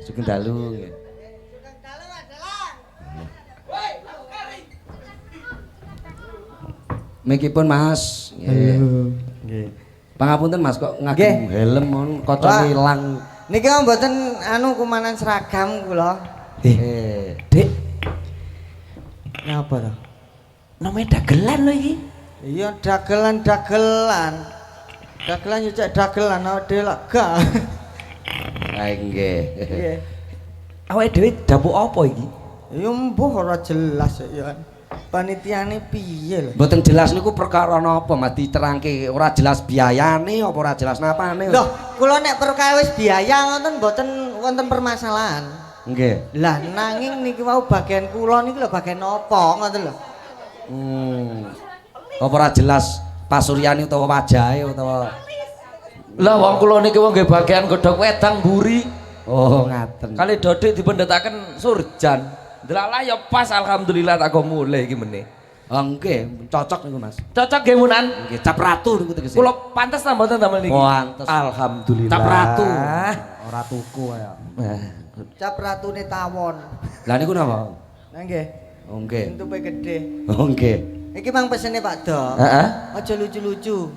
Sugeng dalu nggih. Sugeng dalu Pak Dalang. Mikipun Mas. Nggih. Nggih. Pangapunten Mas kok ngagem helm mon kocone ilang. Niki mboten anu kumanan seragam kula. Eh, Dik, Napa to? namanya dagelan lho iki. Iya dagelan-dagelan. Dagelan yo cek dagelan awake dhewe lak gak. Ah nggih. Nggih. Awake dhewe dapuk apa iki? Ya mbuh ora jelas ya. Panitiane piye lho? Mboten jelas niku perkara napa Mas diterangke, ora jelas biayane apa ora jelas napane. Loh, kula nek perkawis biaya ngoten mboten wonten permasalahan. Nggih. Lah nanging niki wau bagian kula niki lho bagian napa ngoten lho. Apa ora jelas pasuryane utawa wajahe utawa Lah wong kula niki wong nggih bagian godhog wedang mburi. Oh, ngaten. Kali dodik dipendhetaken surjan. Delalah ya pas alhamdulillah tak go mulih iki meneh. Oh nggih, cocok niku Mas. Cocok nggih Munan? Nggih, cap ratu niku tegese. Kula pantes ta mboten damel niki? Pantes. Alhamdulillah. Cap ratu. Ora tuku kaya. Nah, Cap ratune tawon. Lah niku napa? Nah nggih. Oh nggih. Entupe gedhe. Oh nggih. Iki mang pesene Pak Dok. Heeh. Aja lucu-lucu.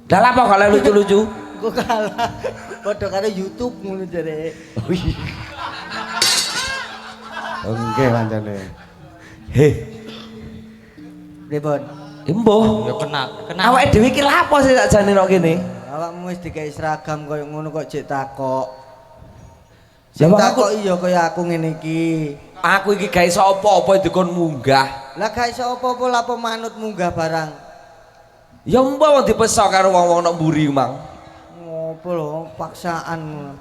Lah lha apa kalau lucu-lucu? Engko kalah. Padha karo YouTube ngono jare. Oh iya. Oh nggih pancene. Heh, Pripun? embuh. Ya kenal, kenal. Awake dhewe iki lha apa sih sakjane nok kene? Awakmu wis dikai seragam koyo ngono kok jek takok. Lah Sing wong takok iya kaya aku ngene iki. Aku iki gak iso apa-apa dikon munggah. Lah gak iso apa-apa lapo manut munggah barang. Ya mbah wong dipesok karo wong-wong nok mburi mang. Ngopo lho paksaan ngono.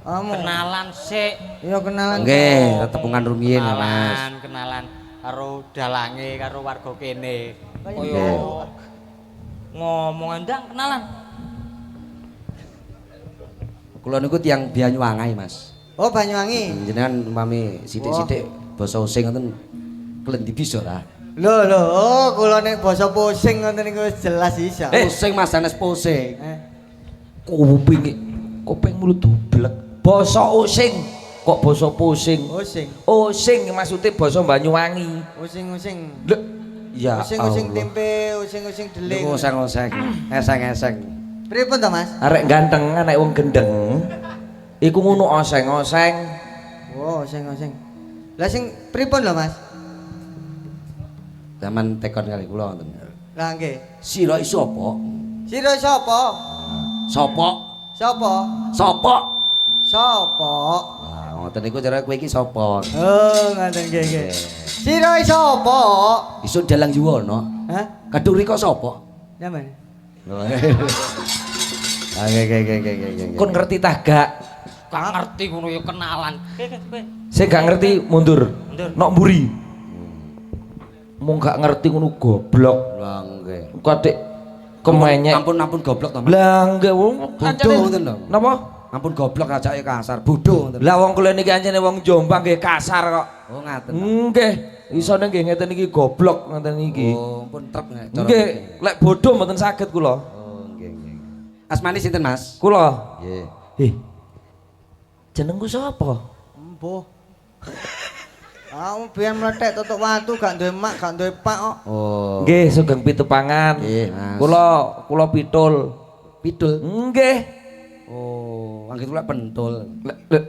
Kamu. Kenalan sik. Iya kenalan. Nggih, tetepungan rumiyin ya Mas. Kenalan, kenalan karo dalange karo warga kene. Kaya Kaya ngomong ndang kenalan. Kula niku tiyang Banyuwangi, Mas. Oh Banyuwangi. Jenengan umpami sithik-sithik basa Osing ngoten klendi bisa ta? Lho lho, oh, kula nek basa pusing ngoten niku wis jelas iso. Pusing Mas sanes pusing. Eh. Kuping kuping mulut dublek. Basa Osing kok basa pusing. Osing. Osing maksudnya basa Banyuwangi. Osing-osing. Lho, ya Osing-osing Allah. tempe, osing-osing dele. Niku oseng-oseng, eseng-eseng. Pripun to, Mas? Arek ganteng, anak wong gendeng. Iku ngono oseng-oseng. Oh, oseng-oseng. Lah sing pripun lho, Mas? Zaman tekon kali kula ngoten. Lah nggih. Sira iso apa? Sira sapa? Sapa? Sapa? Sapa? Sapa? Lah ngoten niku cara kowe iki sapa? Oh, ngoten nggih nggih. Sira sapa? Iso dalang yuwana. Hah? Kadung rika sapa? Nyaman. Ah nggih nggih nggih nggih nggih. Kon ngerti tah gak? Gak ngerti ngono ya kenalan. Kowe kowe. Sing gak ngerti mundur. Mundur. Nok mburi. Mung gak ngerti ngono goblok. Lah nggih. Kadek kemenyek. Ampun ampun goblok to, Mas. Lah nggih wong Bodoh ngoten lho. Napa? Ampun goblok ajake kasar, bodho ngoten. Lah wong kula niki ancene wong Jombang nggih kasar kok. Oh ngaten. ta. Nggih, isone nggih ngeten iki goblok ngeten iki. Oh, ampun trep nek cara Nggih, niki. lek bodoh mboten saged kula. Oh nggih nggih. Asmane sinten, Mas? Kula. Nggih. Eh. Jenengku sapa? Embuh. Aku biyen mlethek tutuk watu gak duwe mak, gak duwe pak kok. Oh. Nggih, sugeng pitepangan. Nggih, Mas. Kula kula pitul. Pidul. Nggih. Oh, anggit kula pentul.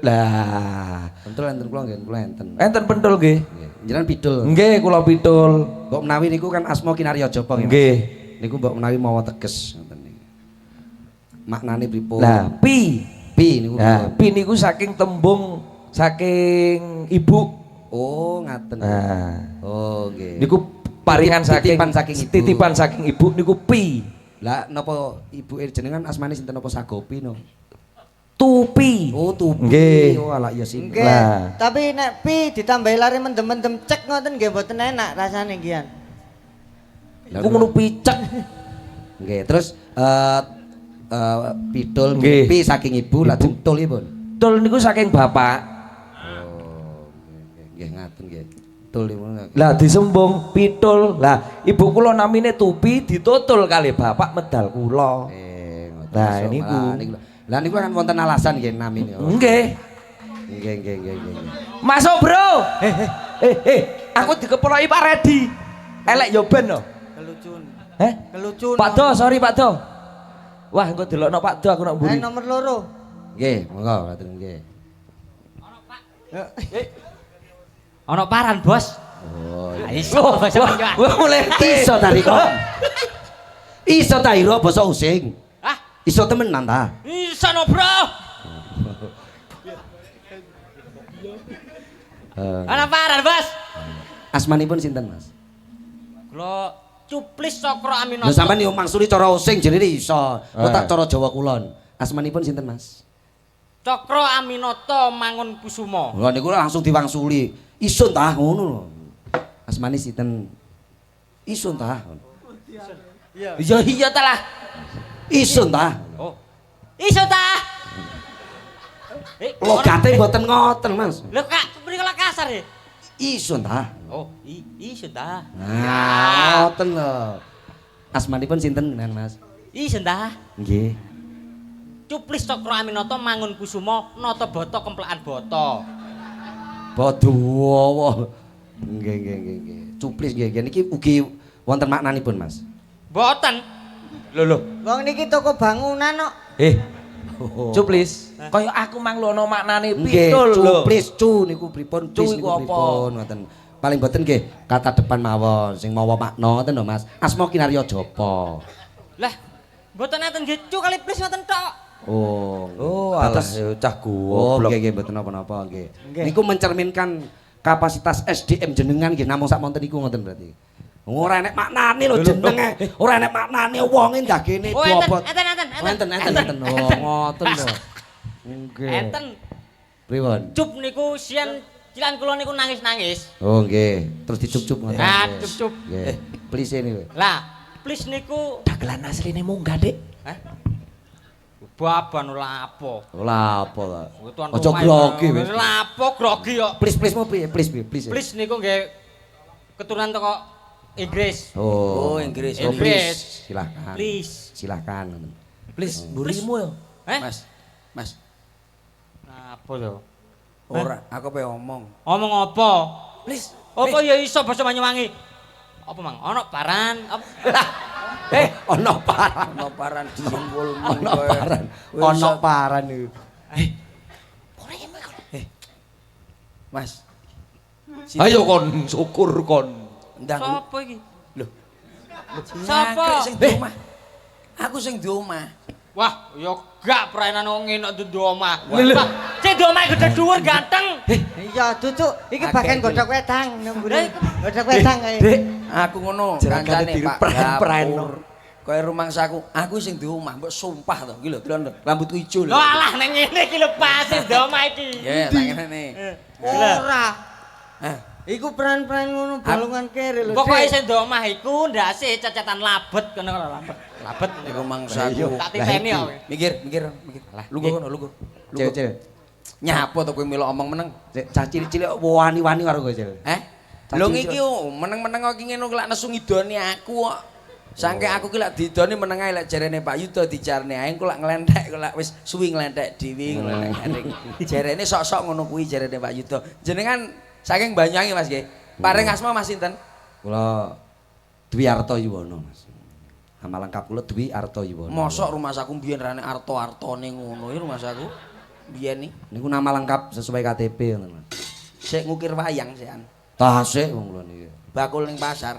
Lah, Pentul enten kula nggih, kula enten. enten pentul nggih. Nggih. Jenengan pidul. Nggih, kula pitul. Mbok menawi niku kan asma kinarya japa nggih. Mas? Nggih. Niku mbok menawi mawa teges ngoten niku. Maknane pripun? Lah, pi. Pi niku. Nah, pi niku saking tembung saking ibu. Oh, ngaten. Nah, Oh, nggih. niku paringan saking Titipan saking ibu. Titipan saking ibu niku pi. Lah napa ibu jenengan asmane sinten napa Sagopi no? Tupi. Oh, Tupi. Nggih. Oh, alah iya sih. Nggih. Lah. Tapi nek pi ditambahi lari mendem-mendem cek ngoten nggih mboten enak rasane nggih. Iku ngono picek. Nggih, terus pidul Nggih. pi saking ibu lajeng tulipun. Tul niku saking bapak. Oh, nggih nggih ngaten nggih. Tul niku. Lah disembung pitul. Lah ibu kula namine Tupi ditutul kali bapak medal kula. Ngoten. Lah, Masuk. niku. Lah niku. Lah niku kan wonten alasan nggih namine. Nggih. Nggih nggih nggih nggih. Masuk, Bro. Aku dikeploki Pak Redi. Elek yo ben no. Kelucun. Heh? Kelucun. Pak Do, sorry Pak Do. Wah, engko delokno Pak Do aku nak mburi. Nomor 2. Nggih, monggo matur nggih. Ono paran, Bos. Oh. Ah, iso basa Banyuwangi. Wah, mulai Iso ta Riko? Iso ta ira basa Using? Ah, Iso temenan ta? iso no, Bro. Ono paran, Bos. Asmanipun sinten, Mas? Kula Cuplis Cokro Aminoto. Lho sampean yo mangsuli cara Using jenenge iso. Kok tak cara Jawa Kulon. Asmanipun sinten, Mas? Cokro Aminoto Mangunkusumo. Lha niku langsung diwangsuli. Isun ta ngono lho. Asmane sinten? Isun ta. Iya iya ta lah. Isun ta. Oh. Iso ta? Logate mboten ngoten, Mas. Lho Kak, mriko lak kasar ya? Isun ta. Oh, iso ta. Nah, ngoten lho. Asmanipun sinten jenengan, Mas? Iso ta. Nggih. Cuplis Cokro Aminoto Mangunkusumo nata bata kemplekan bata. Bodowo. Nggih nggih nggih nggih. Cuplis nggih nggih niki ugi wonten maknanipun, Mas. Mboten. Lho lho. Wong niki toko bangunan kok. Cuplis. Kaya aku mang lho ana maknane Nggih, pitul lho. cuplis cu niku pripun, Cu plis iku niku apa? pripun ngoten. Paling boten nggih kata depan mawon sing mawa makna ngoten lho, Mas. Asma kinarya japa. Lah, mboten enten nggih cu kali plis ngoten tok. Oh. Oh, alah Dados- ya cah Oh, goblok. nggih nggih mboten napa-napa nggih. Niku mencerminkan kapasitas SDM jenengan nggih namung sak monten niku ngoten berarti. Ora enek maknane lho jenenge, ora enek maknane wonge ndagene Oh, enten, bobot. enten, enten, Enten enten enten. Oh, ngoten lho. Nggih. Enten. Pripun? Cup niku sian cilan kula niku nangis-nangis. Oh nggih, terus dicup-cup ngoten. Ah, Nggih. cup-cup. Nggih. Please niku. Lah, plis niku Dagelan asline munggah, Dik. Hah? Baban lapo. Ora apa ta. Tuan Aja rumah grogi wis. Lapo grogi kok. Please please mau piye? Please piye? Please. Plis niku nggih keturunan teko Inggris. Oh, Oh, Inggris. Oh, Inggris. please. Silahkan. Please. Silahkan. Please, mburimu yo. Eh? Mas. Mas. Napa to? Ora, aku pe omong. Omong apa? Please. Apa ya iso basa Banyuwangi? Apa mang? Ana paran? Apa? Ono paran. Ono paran dijengkulmu. Ono paran. Ono paran iku. Mas. Ayo kon syukur kon. Ndang. Sopo iki? Lho. Sapa? Sing di omah. Aku sing di omah. Wah, ya gak perainan wong ngenok dudu omah. Wah, sing di omah gede dhuwur ganteng. Iya, cucuk, iki Akeh bagian iki. godhog wedang nang mburi. Godhog wedang kae. Dik, Aku ngono Jeragane kancane Pak diperen-pereno. Gapur. Kaya rumangsaku, aku sing di omah, mbok sumpah to. Iki lho, delok rambutku ijo lho. Lho alah nang ngene iki lho pasti di omah iki. Ya, tak ngene. Ora. Hah. Iku peran-peran ngono balungan kere lho. Pokoke Dik. sing di omah iku ndase cecetan labet kono lho labet. Labet. Iku mangsaku. Tak titeni kok. Mikir, mikir, mikir. Lungguh kono, lungguh. Cil cil. Nyapa to kowe melok omong meneng? Cah cilik-cilik wani-wani karo kowe, Cil. Eh? Lho iki meneng-meneng kok iki ngene lak nesu ngidoni aku kok. Sangke aku ki lak diidoni meneng ae lek jarene Pak Yuda dijarne ae engko lak nglenthek kok lak wis suwi nglenthek dhewe nglenthek. Jarene sok-sok ngono kuwi jarene Pak Yuda. Jenengan saking Banyuwangi Mas nggih. Paring asma Mas sinten? Kula Dwi Arto Yuwono, Mas. Nama lengkap kula Dwi Arto Yuwono. Mosok rumahsaku mbiyen rane arto-artone ngono iki rumahsaku. Mbiyen iki Niku nama lengkap sesuai KTP ngoten, Mas. sik ngukir wayang sian. Tasik wong kula niki. Bakul ning pasar.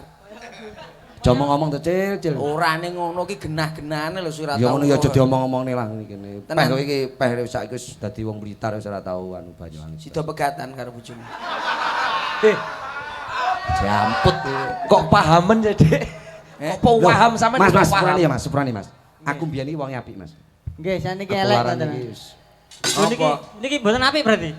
Aja ngomong to, Cil, Cil. Ora ning ngono ki genah-genahane lho surat Ya ngono ya aja diomong-omongne lah ngene kene. Peh Tenang. kowe iki peh saiki wis dadi wong Blitar wis ora tau anu Banyuwangi. Sida pegatan karo bojomu. Jamput. Kok pahamen ya, Dik? Eh? Apa paham sampean Mas, kok Mas, paham? sepurane ya, Mas, sepurane, Mas. Aku mbiyen iki wong apik, Mas. Nggih, saniki elek Ketularan ngoten. iki wis. Lho niki niki mboten apik berarti.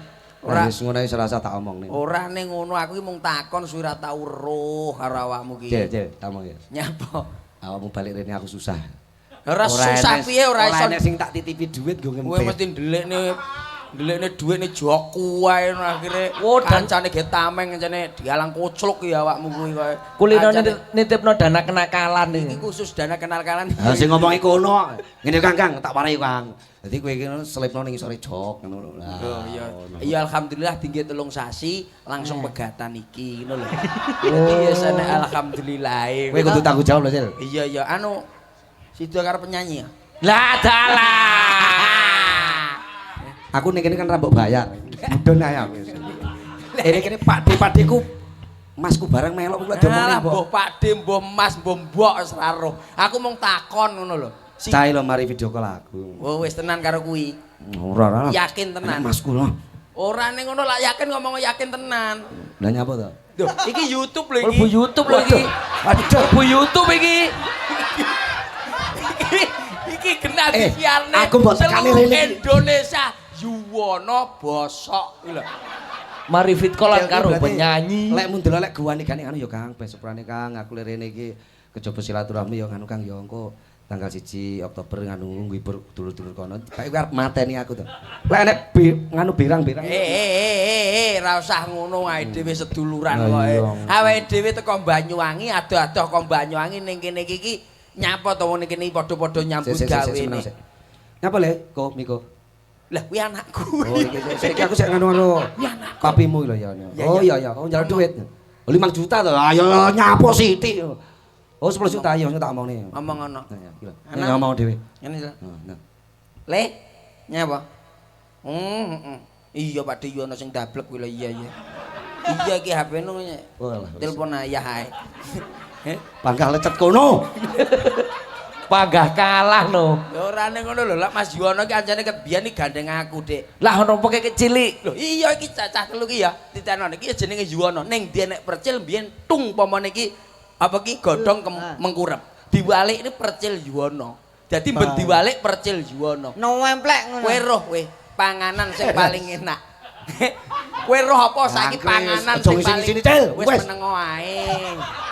Ora wis ngono wis ora usah tak omongne. Ora ning ngono aku ki mung takon suwi ora tau roh karo awakmu ki. Cil, Cil, tak omong ya. Nyapa? Awakmu balik rene aku susah. Ora susah piye ora iso. Ora enek sing tak titipi dhuwit nggo Kowe ngempit. mesti ndelikne Ndelikne dhuwit jokku wae ngono akhire. Oh, dan- kancane ge tameng kancane dialang kocluk ya awakmu kuwi kowe. Kulino Kancane- nitipno dana kenakalan iki iki. khusus dana kenal-kenalan. Ha sing ngomong iku kono. Ngene Kang Kang, tak warai Kang. Dadi kowe iki selipno ning isore jok ngono lho. Lah. Oh iya. Iya alhamdulillah tinggi 3 sasi langsung pegatan iki ngono lho. Dadi ya sene alhamdulillah. Kowe kudu tanggung jawab lho, Sil. Iya iya anu sida karo penyanyi ya. Lah dalah. Aku ning kene kan ra mbok bayar. Mudun ae aku. Ini kene pakde-pakdeku masku barang melok kuwi lek diomongne Alah mbok. mbuh Pakde, mbuh Mas, mbuh mbok wis ra roh. Aku mung takon ngono lho. Si Cah lho mari video call aku. Oh wis tenan karo kuwi. Ora ora. Yakin tenan. Enak Masku lho. Ora ning ngono lak yakin ngomong yakin tenan. Lah nyapa to? Duh, iki YouTube lho iki. Mlebu YouTube lho iki. Waduh. Mlebu YouTube iki. Iki genah Eh, disiarne. aku mbok tekani seluruh rene iki. Indonesia Yuwono bosok iki lho. Mari fit callan karo Berarti penyanyi. Lek mun delok lek guane gane anu ya Kang, ben sepurane Kang, aku lirene iki kejaba silaturahmi ya nganu Kang ya engko tanggal 1 Oktober nganu ngibur dulur-dulur kono. Kayak kowe arep mateni aku to. Lek nek nganu birang-birang. Eh, ra usah ngono awake dhewe seduluran Lah koe. iya. Awake dhewe teko Banyuwangi, adoh-adoh ko Banyuwangi ning kene iki iki nyapa to wong ning kene padha-padha nyambut Sik, sik, sik, gawe. sik, meneng, sik. Nyapa le? Ko Miko. Lah kuwi anakku. Oh iki sik, sik, aku sik nganu-nganu. Papimu lho ya. Oh iya iya, oh njaluk duit. Oh 5 juta to. Ayo nyapo sithik. Oh 10 juta ayo tak omongne. Ngomong ngono. Nah, ya, iki lho. Anak. Ngomong dhewe. Ngene lho. Nah. Le, nyapa? Heeh. Iya Pak De yo ana sing dablek kuwi lho iya iya. Iya iki HP-nu Oh, alah, wis. telepon ayah ae. Heh. Bangkah lecet kono. Panggah kalah no. Ya ora ning ngono lho, lak Mas Yuwono iki ancane ket biyen iki gandeng aku, Dik. Lah ono poke kecilik. Lho iya iki cacah telu ki ya, titenono iki jenenge Yuwono. Ning ndi nek percil biyen tung pomone iki apa ki godhong mengkurep. Diwalik ini percil Yuwono. Dadi ben diwalik percil Yuwono. Nemplek ngono. Kowe roh kowe panganan sing paling enak. Kowe roh apa saiki Angkris, panganan aja sing ngisini paling sini, Cil. Wis Wes. menengo ae.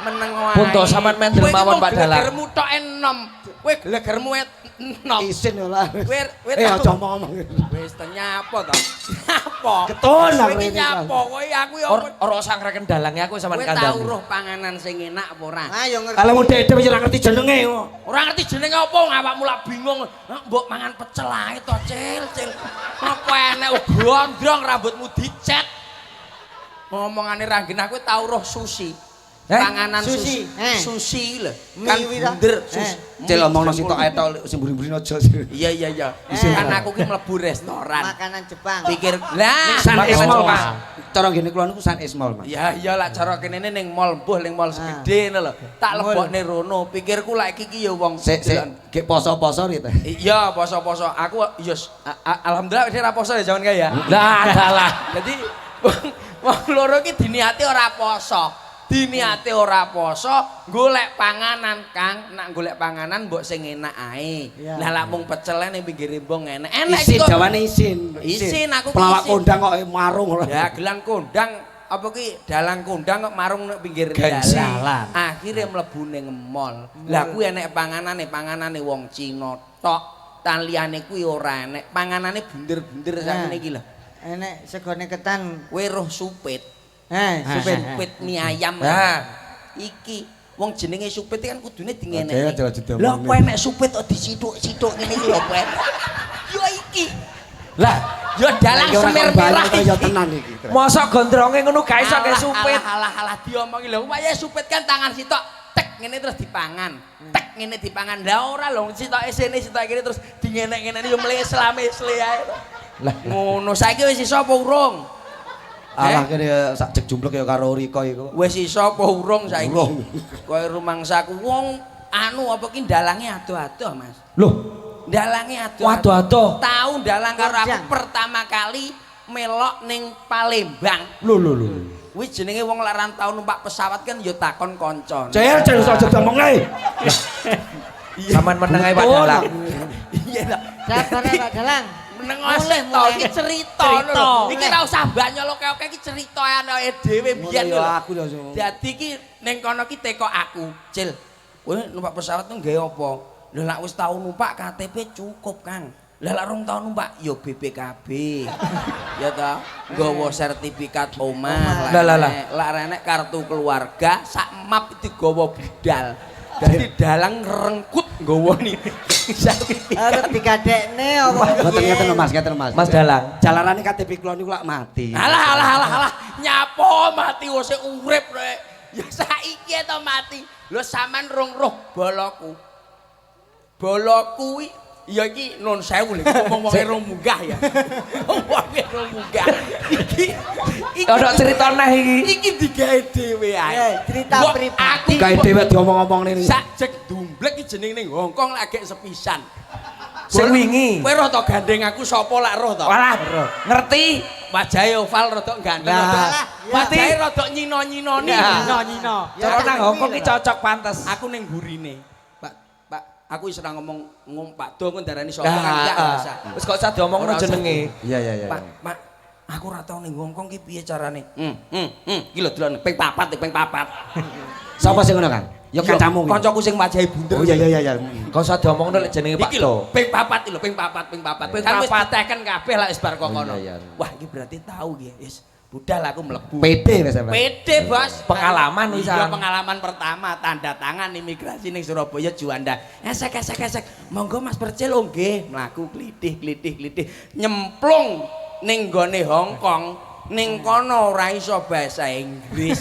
Menengo ae. Pun to sampean mendel Kowe iki mawon, mung Pak Dalang. Gelegermu tok enom. Kowe gelegermu enom. Isin lah. Kowe kowe Eh aja ngomong. Wis to nyapa to? Nyapa? Ketun Kowe aku iki ini. nyapa kowe aku ya Ora ora usah ngreken dalange aku sampean Kowe tau kandhani. roh panganan sing enak apa ora? Ayo ngerti. Kalau mau dede wis ora ngerti jenenge kok. Ora ngerti jenenge apa awakmu lak bingung. Hah, Mbok mangan pecel ae to, Cil, Cil. Apa enek gondrong rambutmu dicet. Ngomongane ra genah kowe tau roh sushi. Eh? Panganan sushi. Sushi, eh. Sushi lho. Mie Kan kuwi ta? bunder Eh. sushi. Cil omongno sitok ae tok sing mburi-mburi aja. Iya iya iya. Eh. Kan aku ki mlebu restoran. Makanan Jepang. Pikir lah San Makanan Ismol, Jepang. Mas. Cara ngene kula niku San Ismol, Mas. Ya iya lah cara kene ning mall mbuh ning mall segede ngono lho. Tak Mall. lebokne rono, pikirku lak iki ki ya wong Sik sik gek poso-poso rit. Iya, poso-poso. Aku ya alhamdulillah wis ora poso ya jaman kae ya. Lah dalah. Dadi wong loro iki diniati ora poso. Diniate ora poso, golek panganan, Kang. Nak golek panganan mbok sing enak ae. Iya. Lah lak mung pecel ning pinggir embong enak. Enak Isin iki kok. jawane isin. Isin, aku ki Pelawak isin. kondang kok marung ora. Ya gelang kondang apa ki dalang kondang kok marung nek pinggir Gengsi. dalan. Akhire mlebu ning mall. Lah kuwi enek panganane, panganane wong Cina tok. Tan liyane kuwi ora enek. Panganane bunder-bunder sakmene iki lho. Enek segone ketan. Kowe roh supit. Eh, supit. Supit mie ayam. Nah. Iki wong jenenge supit kan kudune Aja, dingeneki. aja, aja Lah diomongin. kowe enek supit kok disituk-situk ngene iki lho kowe. Yo iki. Lah Yo dalang Iki ora semir kebayang merah to ya tenan iki. mosok gondronge ngono gak iso kayak supit. Alah alah diomongi lho. Wayahe supit kan tangan sitok tek ngene terus dipangan. Tek ngene dipangan. Lah ora lho sitoke sene sitoke kene terus dingenek-ngenekne yo mlesla-mesle ae. Lah Ngono saiki wis iso apa urung? Alah kene sak jek jumblek ya karo Riko iku. Wis iso apa urung saiki? Urung. Kowe rumangsaku wong anu apa ki ndalange adoh-adoh, Mas. Loh, Ndalange adoh. Waduh-adoh. Tau ndalang karo aku Kojang. pertama kali melok ning Palembang. Lho lho lho. Kuwi jenenge wong laran tau numpak pesawat kan ya takon kancane. Cil cil aja diomongne. Sampean meneng ae Pak Dalang. Iya ta. Sabar Pak Dalang. Meneng Mulih, to mulih. iki cerita Cerita. lho. Iki ora usah banyol oke-oke iki cerita anake dhewe biyen Ngono lho. ya aku lho. Dadi iki ning kono ki teko aku, Cil. Kowe numpak pesawat tuh nggawe apa? Lho lak wis tau numpak KTP cukup, Kang. Lah lak 2 tahun numpak ya BPKB. Ya ta, nggawa sertifikat omah. Lah, lah, lah. Lak renek kartu keluarga sak map digawa budal. Dadi dalang rengkut nggawa ni sertifikat. Arep digadekne apa? Mboten ngeten lho Mas, ngeten Mas. Mas Dalang. Jalarane KTP kula niku lak mati. Alah alah alah alah, nyapo mati wis urip rek. Ya saiki to mati. Lho sampean rong roh boloku. Boloku kuwi ya iki nun sewu lho wong wonge rong munggah ya. Wong wonge rong munggah. Iki iki Ono cerita neh iki. Iki digawe dhewe ae. Cerita Mbok pribadi. Aku Gawe dhewe diomong-omong ngene. sak jek dumblek iki jeneng ning Hongkong lak gek sepisan. Sing wingi. Kowe roh to gandeng aku sapa lak roh to? Walah, ngerti. Wajahe oval rada ganteng. Lah, rada- iya. Wajahe rada nyino-nyinoni. Nyino nyino. Cara nang Hongkong ki cocok pantes. Aku ning burine. Pak, Pak, aku wis ora ngomong ngom Pak Do kok ndarani sapa kan gak usah. Wis kok usah diomongno Ora usah. jenenge. Iya iya iya. Pak, Pak, aku ora tau ning Hongkong ki piye carane? Iki lho delok ping papat, ping papat. Sapa sing ngono, Kang? Ya kancamu. kuwi. Kancaku sing wajahe bunder. Oh iya iya iya. Kok usah diomongno lek jenenge Pak Iki lho, Do. ping papat iki lho, ping papat, ping papat. Ping Kan wis papat. diteken kabeh lah wis bar kok Oh, kono. iya, iya. Wah, iki berarti tahu iki. Wis budal aku mlebu. PD wis sampean. PD, Bos. Pengalaman wisan. Iya, pengalaman pertama tanda tangan imigrasi ning Surabaya Juanda. Esek esek esek. Monggo Mas Percil, oh nggih, mlaku klithih klithih klithih. Nyemplung ning gone Hong Kong, ning kono ora iso bahasa Inggris.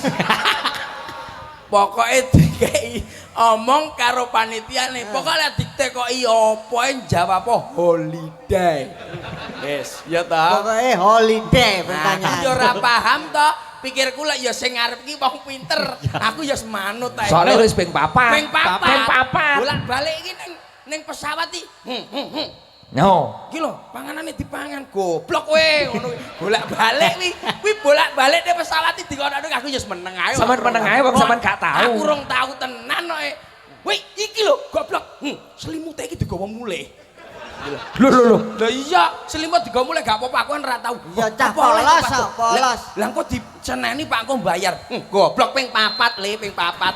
Pokoke dikei omong karo panitiane, pokoke lek ditekoki apa ae jawab apa holiday. Wis, ya ta? Pokoke holiday Aku pertanyaan. ya ora paham to. Pikirku lek ya sing ngarep ki wong pinter. Aku ya semanut ae. Soale wis ping papat. Ping papat. Ping papat. Bolak-balik iki ning pesawat iki. No. Iki lho, panganane dipangan goblok kowe ngono kuwi. Bolak-balik kuwi. Kuwi bolak-balik ning pesawat iki dikono aku ya meneng ae. Sampeyan meneng ae wong sampeyan gak tau. Aku rong tau tenan kok. Wih, iki lho goblok. Selimute iki digawa mulih. Lho lho lho. Lah iya, selimut digawa mulih gak apa-apa, aku kan ora tau. Ya, cah Apa oleh polos, Pak? polos. Lah engko diceneni Pak engko bayar. Goblok ping papat le, ping papat.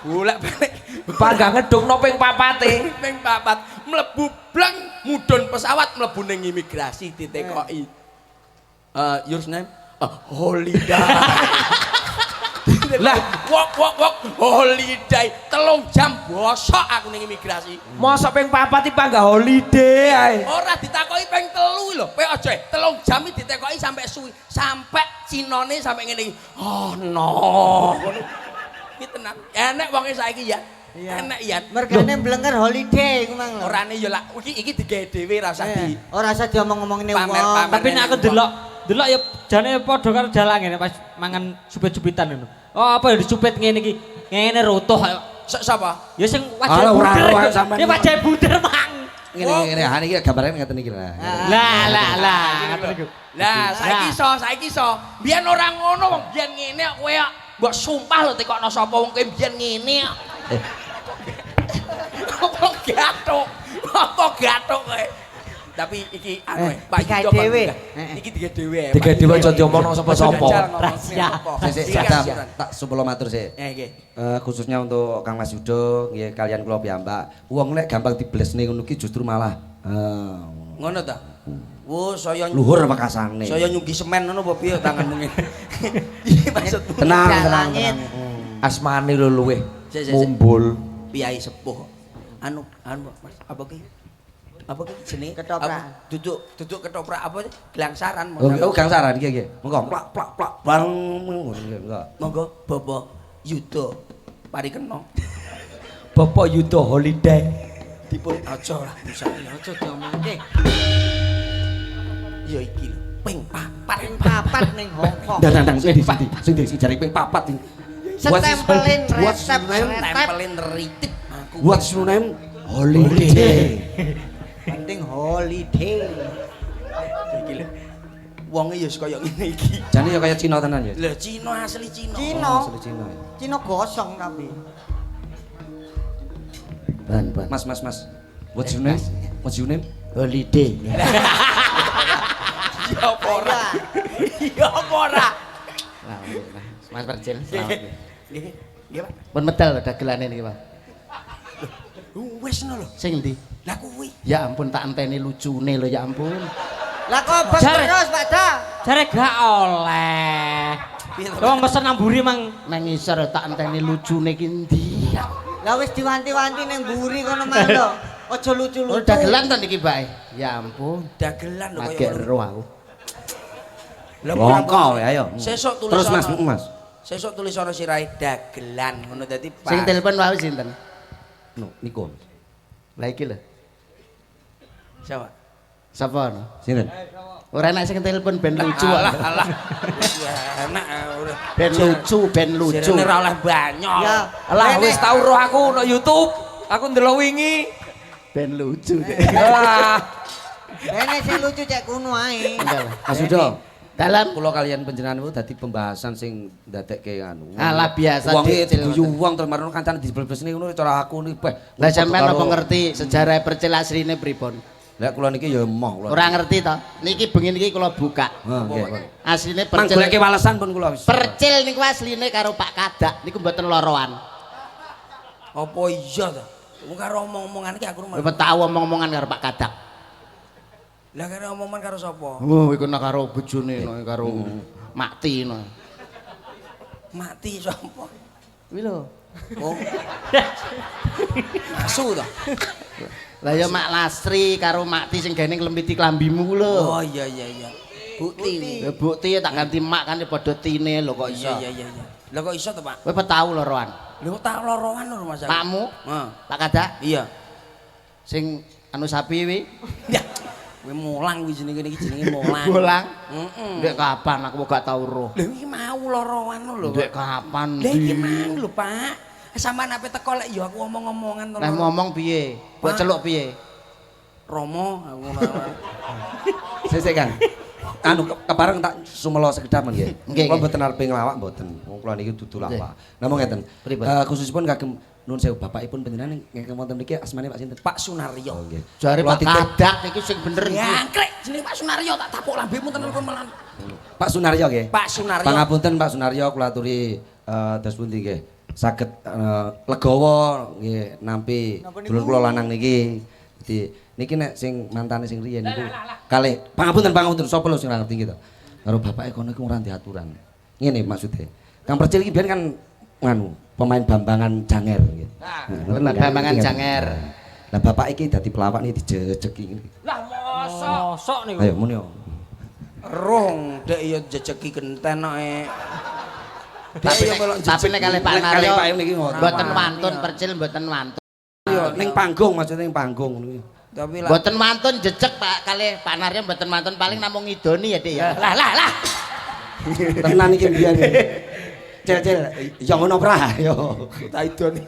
Bolak-balik. Panggah ngedungno ping papate. Ping papat mlebu bleng mudhun pesawat mlebu ning imigrasi ditekoki. Your name? Holiday. Lah. Wok wok wok holiday 3 jam bosok aku ning imigrasi. Mosok ping papat iki panggah holiday ae. Ora ditakoki ping 3 lho. Kowe aja 3 jam iki ditekoki sampai suwi, sampai cinone sampai ngene iki. Oh no. Ngono. Iki tenan. Enek wonge saiki ya. Iya. Enek ya. Mergane blenger holiday iku mang lho. Orane ya lak iki iki digawe dhewe ra usah di Ora usah diomong-omongne wong. Pamer-pamer. Tapi nek aku delok, delok ya jane padha karo dalang ngene pas mangan supit-supitan ngono. Oh, apa ya disupit ngene iki? Ngene rutuh. Sok sapa? Ya sing wajah Alah, ora bunder. ora sampean. Ya wajah bunder mang. Ngene ngene, ha niki gambarane ngeten iki lah. Lah lah lah, ngoten iku. Lah saiki iso, saiki iso. Biyen ora ngono wong biyen ngene kok kowe kok. Mbok sumpah lho tekokno sapa wong kowe biyen ngene kok. Apa gathuk? Apa gathuk kowe? Tapi iki anu Pak digawe Yudo kon dhewe. munggah. Iki digawe dhewe. Digawe dhewe aja diomongno sapa-sapa. Rahasia. Sik sik tak tak supelo matur sik. Nggih. Khususnya untuk Kang Mas Yudo, nggih kalian kula piyambak. Wong nek gampang diblesne ngono ki justru malah Ngono ta? Wo saya luhur wekasane. Saya nyunggi semen ngono apa piye tanganmu ngene. Iki maksudmu. Tenang, tenang, Langit. tenang. Asmane lho luweh Sik, sik, sik. mumbul. Piyai sepuh. Anu, anu Mas, apa ki? Apa ki jenenge? Ketoprak. Apa? Duduk, duduk ketoprak apa? Gelangsaran. Oh, oh gangsaran iki iki. Monggo plak plak plak bang ngono nggih, monggo. Monggo Bapak Yudo Parikena. Bapak Yudo holiday. Dipun aja lah bisa. Aja diomongke. Ya iki lho, ping papat. Ping papat ning Hongkong. Ndang ndang sing ndi sing ndi sing ndi sing jare ping papat iki. Setempelin What's resep your name? resep. Tempelin ritip aku. What's your name? Holiday. Penting holiday. Iki lho. Wonge ya kaya ngene iki. Jane ya kaya Cina tenan ya. Lho Cina asli Cina. Cina. Oh, asli Cina ya. Cina gosong tapi. Ban, ban. Mas, mas, mas. What's your name? What's your name? Holiday. Ya apa ora? Ya apa ora? Mas Percil, selamat. Nggih. Nggih, Pak. Pun medal lho dagelane niki, Pak. Wis ngono lho. Sing ndi? Lah kuwi. Ya ampun tak enteni lucune lho ya ampun. Lah kok terus Pak Da? Jare gak oleh. Wong pesen nang mburi mang Nang ngisor tak enteni lucune ki ndi? Lah wis diwanti-wanti ning mburi kono mang lho. Aja lucu-lucu. Oh dagelan to niki, Pak? Ya ampun. Dagelan lho kaya Lagi ngono. ero aku. Lah Bongko ayo. Sesuk tulis Terus Mas, ana. Mas. Sesuk tulis ana sirahe dagelan ngono dadi pas. Sing telepon wae sinten? No, niku. Lah iki lho. Siapa? Sapa no? Sinten? Ora enak sing telepon ben lucu. Alah alah. Enak ora. Ben lucu, ben lucu. Jarene ora oleh banyol. Ya. Lah Rene. wis tau roh aku no YouTube. Aku ndelok wingi. Ben lucu. Wah. Rene sing lucu cek kuno ae. Mas Yudo. Dalam Kula kalian panjenengan niku dadi pembahasan sing ndadekke anu. Alah, biasa, Wong Dik, iki diguyu wong terus marang kancane diblebesne ngono cara aku niku beh. Lah sampean apa ngerti sejarah percil asline pripun? Lah kula niki ya emoh kula. Ora ngerti to? Niki bengi niki kula buka. Heeh, nggih. Asline Mang percil. goleke walesan pun kula wis. Percil niku asline karo Pak Kadak niku mboten loroan. Apa iya ta? Wong karo omong-omongan iki aku Kowe tau omong-omongan karo Pak Kadak. Lah karo omongan karo sapa? Oh, iku nek karo bojone no, karo Makti no. Mati sapa? Kuwi lho. Oh. Asu ta? Lah ya Mak Lastri karo Makti sing gene nglempiti klambimu ku lho. Oh iya iya iya. Bukti. Ya bukti ya tak ganti mak kan ya padha tine lho kok iso. Iya iya iya iya. Lah kok iso to, Pak? Kowe tau loroan. Lho kok tak loroan lho Mas. Pakmu, Heeh. Pak Kadak Iya. sing anu sapi kuwi. Ya. Kowe mulang kuwi jenenge iki jenenge mulang. Bolang. Heeh. Ndek kapan aku gak tau roh. Lho iki mau loroan lho. Ndek kapan? Lah iki mau lho, Pak. Sampeyan ape teko lek ya aku omong-omongan to. Lah ngomong piye? Mbok Pak. celuk piye? Romo aku ngono. Sik sik Kang. Anu kepareng tak sumela sekedhap men nggih. Nggih, Kula nggih. mboten arepe nglawak mboten. Wong kula niki dudu lawak. Namung ngeten. Pripun? Khususipun kagem nuwun sewu bapakipun panjenengan ingkang wonten mriki asmane Pak sinten? Pak Sunaryo. Oh nggih. Jare Kula Pak titip Kadak iki sing bener iki. Jangkrik jenenge Pak Sunaryo tak tapuk lambemu tenan kon malah. Pak Sunaryo nggih. Pak Sunaryo. Pangapunten Pak Sunaryo kula aturi dos pundi nggih. Saged legawa nggih nampi dulur kula lanang niki. Dadi niki nek sing mantane sing riyen niku kalih pangapunten pangapunten sapa lho sing ora ngerti nggih to. Karo bapake kono iku ora diaturan. Ngene maksude. Kang Percil iki biyen kan nganu pemain bambangan janger nggih. Nah, ngoten kan? Bambangan Janger. Lah bapak iki dadi pelawak niki dijejeki ngene. Lah mosok. mosok niku. Ayo muni yo. Rong dek ya jejeki genten kok. Tapi tapi nek kalih Pak Nek kalih Naryo Pak niki ngoten. mboten wantun percil mboten wantun. Yo ning panggung maksudnya ning panggung ngono kuwi. Tapi lah Mboten wantun jejeg Pak kalih Pak Naryo mboten wantun paling namung ngidoni ya Dik ya. lah lah lah. Tenan iki mbiyen. Cel cel ya ngono pra yo. Tak idoni.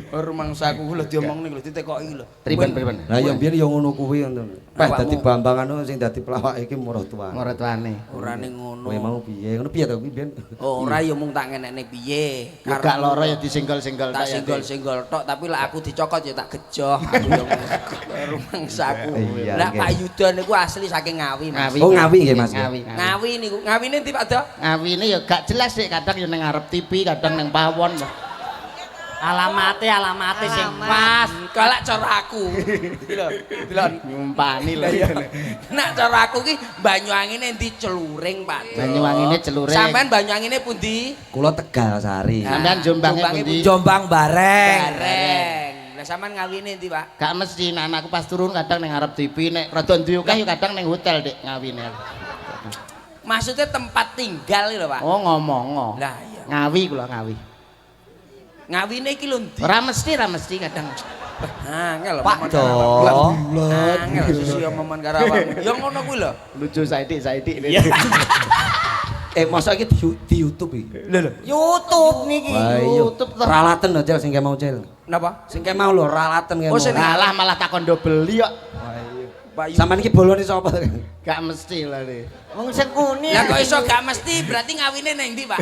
Rumangsaku lho diomongne lho ditekoki lho. Pripun pripun. Lah ya mbiyen ya ngono kuwi ngono. Peh Awakmu. dadi Bambang anu sing dadi pelawak iki maratuwa. Maratuane. Ora ning ngono. Kowe mau piye? Ngono piye to kuwi mbiyen? Ora ya mung tak ngenekne piye. Ya gak lara ya disenggol-senggol tak tok ya, Dik. senggol-senggol tok tapi lah aku dicokot ya tak gejoh aku ya ngono. Rumangsaku. Iya, Lah nggih. Pak Yuda niku asli saking Ngawi Mas. Ngawi. Oh, Ngawi nggih, Mas, Ngawi. Ngawi. Ngawi niku. Ngawine ndi Pak Dok? Ngawine ya gak jelas sih, kadang ya ning ngarep TV, kadang ning pawon. Alamate alamate sing pas. Kalak cara aku. Iki lho, delok. Nyumpani lho. Nak cara aku ki Banyuangine ndi Celuring, Pak. Dok. Banyuwangine Celuring. Sampean Banyuangine pundi? Kula Tegal Sari. Sampean Jombange Jombange pundi? Jombang bareng. Bareng. Lah sampean Ngawine ndi, Pak? Gak mesti nek anakku pas turun kadang ning ngarep TV, nek rada duwe akeh ya kadang ning hotel Dik Ngawine. Maksudnya tempat tinggal lho, Pak. Oh ngomong. Lah iya. Ngawi kula Ngawi. Ngawine iki lho ndi? Ora mesti kadang. Angel Pak omongan Dok. karo awakmu. Angel susu omongan karo awakmu. Ya ngono kuwi lho. Lucu saithik saithik. Masa iki di YouTube iki. Lho lho. YouTube niki. Wah, iya. YouTube to. Ralaten lho Cel sing mau Cel. Napa? Sing mau lho ralaten Oh, mau. sing- Alah malah tak kondo beli kok. Pak Yu. Sampeyan iki bolone sapa to? Gak mesti lah Dik. Wong sing kuni. Lah kok iso gak mesti berarti ngawine neng ndi, Pak?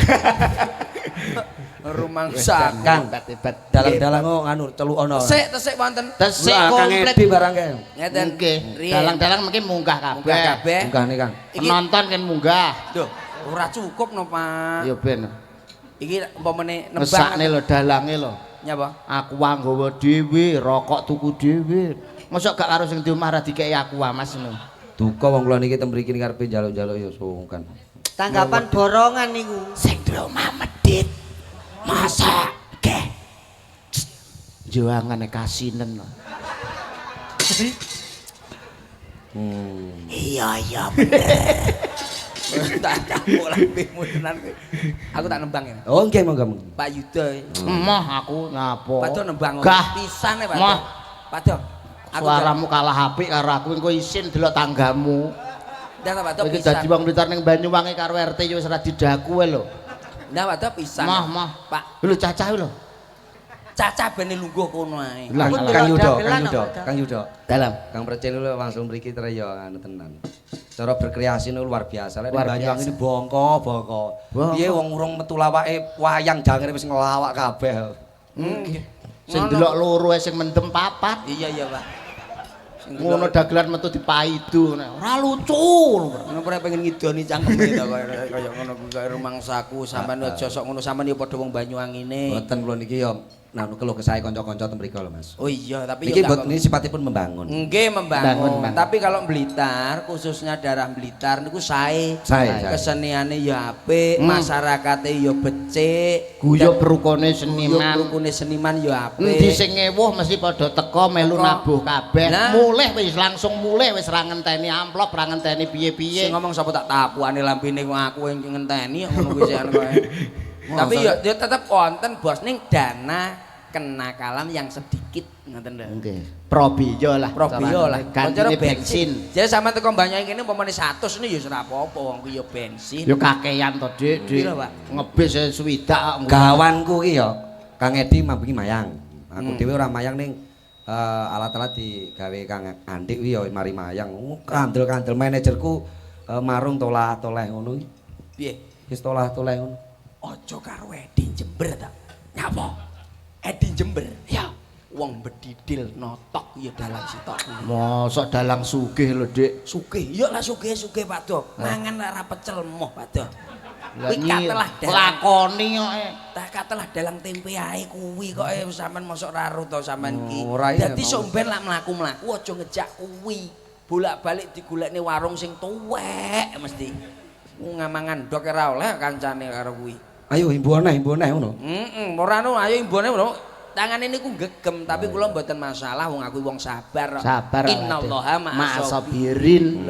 Rumangsa. Kang, Hebat hebat. dalang-dalang kok nganu celukono. Tesik tesik wonten. Tesik Lah, Kang komplit. Edi barang kae. Ngeten. Nggih. Riyen. Dalang-dalang mungkin munggah kabeh. Munggah kabeh. Munggahne Kang. Iki Penonton kan munggah. lho, ora cukup no, Pak. Ya ben. Iki umpamane nembang Ngesakne lho dalange lho. Nyapa? Aku nggawa dhewe, rokok tuku dhewe. Mosok gak karo sing di omah ra dikeki aku Mas ngono. Duka wong kula niki ten mriki niki arepe njaluk-njaluk ya sungkan. Tanggapan borongan niku. Sing duwe omah medhit. Masa geh. Juangane kasinen. Iya iya bener. Tak campur lambemu tenan kowe. Aku tak nembang ya. Oh nggih monggo monggo. Pak Yuda. Emoh aku ngapa? Pak Do nembang. Gah. Pisan e Pak Do. Moh. Pak Do. Aku Suaramu kalah apik karo aku engko isin delok tanggamu. Ndak Pak Do Iki pisan. dadi wong Blitar ning Banyuwangi karo RT yo wis ora didaku e lho. Ndak Pak Do pisan. Moh, moh. Pak, Lho cacah lho. cacah bene lungguh kono ae. Lah, Aku lah. Kang delok Yuda, dagelan Kang Yuda, apa, Dok? Kang Yuda. Dalam. Kang Percil lho langsung mriki tre ya anu tenan. Cara berkreasi niku luar biasa. Lek Luar Banyuwangi biasa. ini bongko-bongko. Bongko. Piye wong urung metu lawake wayang jangere wis ngelawak kabeh. Nggih. Sing delok loro ae sing mendem papat. Iya iya, Pak. Sing Ngono dagelan metu dipaidu ngono. Ora lucu. Ngono ora pengen ngidoni cangkeme ta kaya kaya ngono kuwi kaya rumangsaku sampean aja sok ngono sampean ya padha wong Banyuwangine. Mboten kula niki ya nanu keluh kesahe kanca-kanca ten mriko lho Mas. Oh iya, tapi Niki ya mbot niki sifatipun membangun. Nggih membangun. Membangun. Tapi kalau Blitar, khususnya daerah Blitar niku sae. Sae, sae. Keseniane ya apik, masyarakate ya becik. Guyub rukune Guyub seniman. rukune seniman ya apik. Endi sing ngewuh mesti padha teka melu Teko. nabuh kabeh. Lah. Mulih wis langsung mulih wis ra ngenteni amplop, ra ngenteni piye-piye. Sing ngomong sapa tak tapuane lambene kok aku yang ngenteni kok ngono kuwi sik anu kae. Tapi ya ya tetep wonten bos ning dana kenakalan yang sedikit ngoten lho. Nggih. Probiyo lah. Probio lah. Gantine bensin. Jadi sama teko Banyuwangi kene umpamane 100 ini ya ora apa-apa wong kuwi ya bensin. Yo kakean to, Dik, Dik. Piro, Pak? Ngebis e swidak kok. Gawanku ki ya Kang Edi mambengi mayang. Aku dhewe ora mayang ning alat-alat digawe Kang Andik kuwi ya mari mayang. Kandel-kandel manajerku marung tolah-toleh ngono iki. Piye? Wis tolah-toleh ngono. Aja karo Edi Jember ta. Nyapa? Edi Jember. Ya. Wong bedidil notok ya dalang sitok kuwi. Mosok dalang sugih lho, Dik. Sugih, ya lah sugih-sugih Pak Do. Mangan lek ora pecel moh Pak Do. Lah Kuwi katelah dalang. Lakoni kok. Tak katelah dalang tempe ae kuwi kok sampean mosok ra ro to sampean iki. Oh, ora iya, Dadi mau. sok ben lak mlaku-mlaku aja ngejak kuwi. Bolak-balik digolekne warung sing tuwek mesti. Ngamangan ndok ora oleh kancane karo kuwi. Ayo imbuh neh, imbuh neh ngono. Heeh, ora anu ayo imbone ngono. Tangane niku gegem, tapi kula mboten masalah wong aku wong sabar. kok. Sabar. Innallaha ma'as ma'asabirin.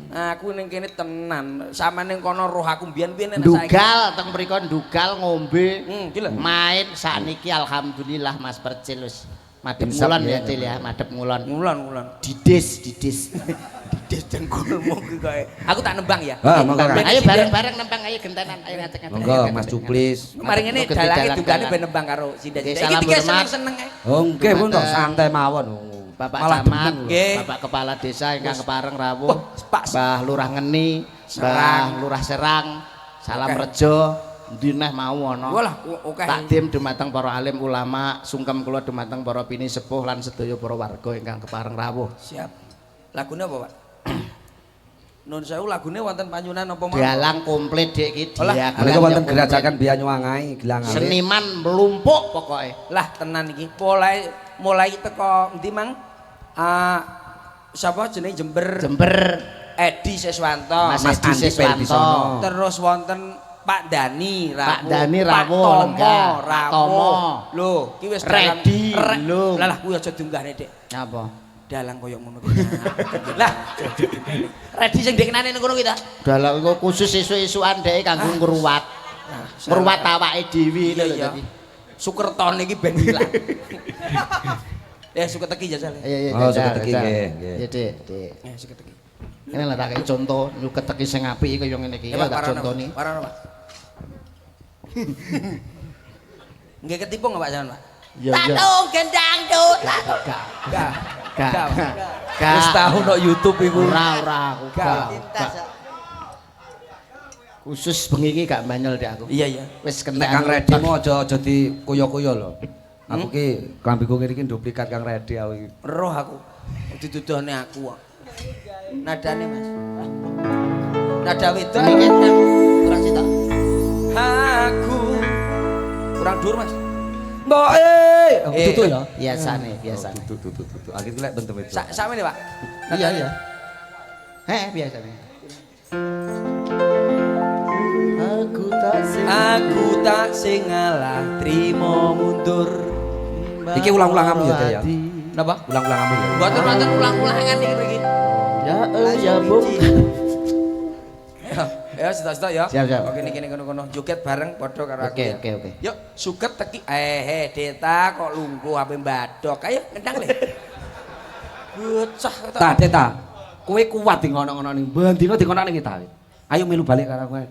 Aku ning kene tenan, sama ning kono roh aku mbiyen-mbiyen nek saiki. Ndugal teng mriko ndugal ngombe. Iki lho. Main sakniki alhamdulillah Mas Percil wis madhep Insap ngulon ya. ya Cil ya, madhep ngulon. Ngulon ngulon. Didis, didis. Didis dengkulmu kuwi koe. Aku tak nembang ya. Ah, monggo, Kang. Ayo bareng-bareng nembang ayo gentenan, ayo ngadeg-ngadeg. Monggo Mas Cuplis. Mari ngene Oke, dalange dalang-dalang. dugane ben nembang karo sinden. Oke, Iki salam tiga hormat. seneng-seneng ae. Oh nggih pun toh Dumateng santai mawon. Bapak Malah Camat, demen lho. Nggih. Bapak Kepala Desa ingkang kepareng rawuh, Wah, Pak. Mbah Lurah Ngeni, Mbah Serang. Lurah Serang, Salam Oke. Rejo, endi neh mau ana. Walah, oke. Takdim dumateng para alim ulama, sungkem kula dumateng para pini sepuh lan sedaya para warga ingkang kepareng rawuh. Siap. Lagune apa, Pak? Nun sewu lagune wonten panyunan apa mawon? Dalang komplit Dik iki Olah, dagelan Menika wonten ya komplit. gerajakan Banyuwangi, Gelang Alit. Seniman mlumpuk pokoke. Lah tenan iki. Mulai mulai teko endi Mang? Ah sapa jenenge Jember? Jember Edi Siswanto. Mas Mas Edi Andi Siswanto. Perbisono. Terus wonten Pak Dani rawuh. Pak Dani Pak rawuh, Tomo lenggah. Pak rawuh. Tomo. Lho, ki wis dalang Ready, lho. Lah lah kuwi aja diunggahne, Dik. Napa? Dalang koyo ngono kuwi. Lah, Ready sing dikenane ning kono kuwi ta? Dalang iku khusus esuk-esukan dhek kanggo ngruwat. Ngruwat awake dhewe Iya lho iya. dadi. Sukertone iki ben ilang. Ya suketeki jajal. Iya iya. Oh, jajal, suketeki, jajal. nggih, nggih. Iya, Dik, Dik. Ya suketeki. Ini lah tak kei contoh nyuketeki sing apik kaya ngene iki. Ya Pak, Tak parono. contoni. Parono, Pak. Nggih ketipung Pak sampean, Pak? Iya iya. Tatung gendang tuh. Gak Gak. gak Gak. gak. Wis tau nok YouTube iku. Ora ora aku Gak. gak. gak. Khusus bengi iki gak banyol dek aku. Iya iya. Wis Nek kentekan. Kang Redi mau aja aja dikuyo-kuyo lho. Aku ki klambiku ngene iki duplikat Kang Redi aku iki. Roh aku. Dituduhne aku kok. Nadane, Mas. Nada wedok. Ini kurang sitok. Aku kurang dhuwur, Mas. Mbok Tutuk ya. Biasane, biasane. Tutuk tutuk tutuk. Aku iki lek bentem itu. Sak sakmene, Pak. Iya, iya. Heh, biasane. Aku tak sing Aku tak sing ngalah trimo mundur. Iki ulang-ulanganmu ya, Del, ya. Napa? Ulang-ulanganmu ya. Mboten wonten ulang-ulangan iki mriki. Ya ya bung. Ya, ya sitok-sitok ya. Siap, siap. Oke niki kono-kono joget bareng padha karo aku. Oke, ya. oke, oke. Yuk, suket teki. Eh, Deta kok lungguh ape mbadok. Ayo ngendang le. Bocah kok. Ta, Deta. Kowe kuat di ngono-ngono ning bendina di ngono ning ta. Ayo melu balik karo kowe.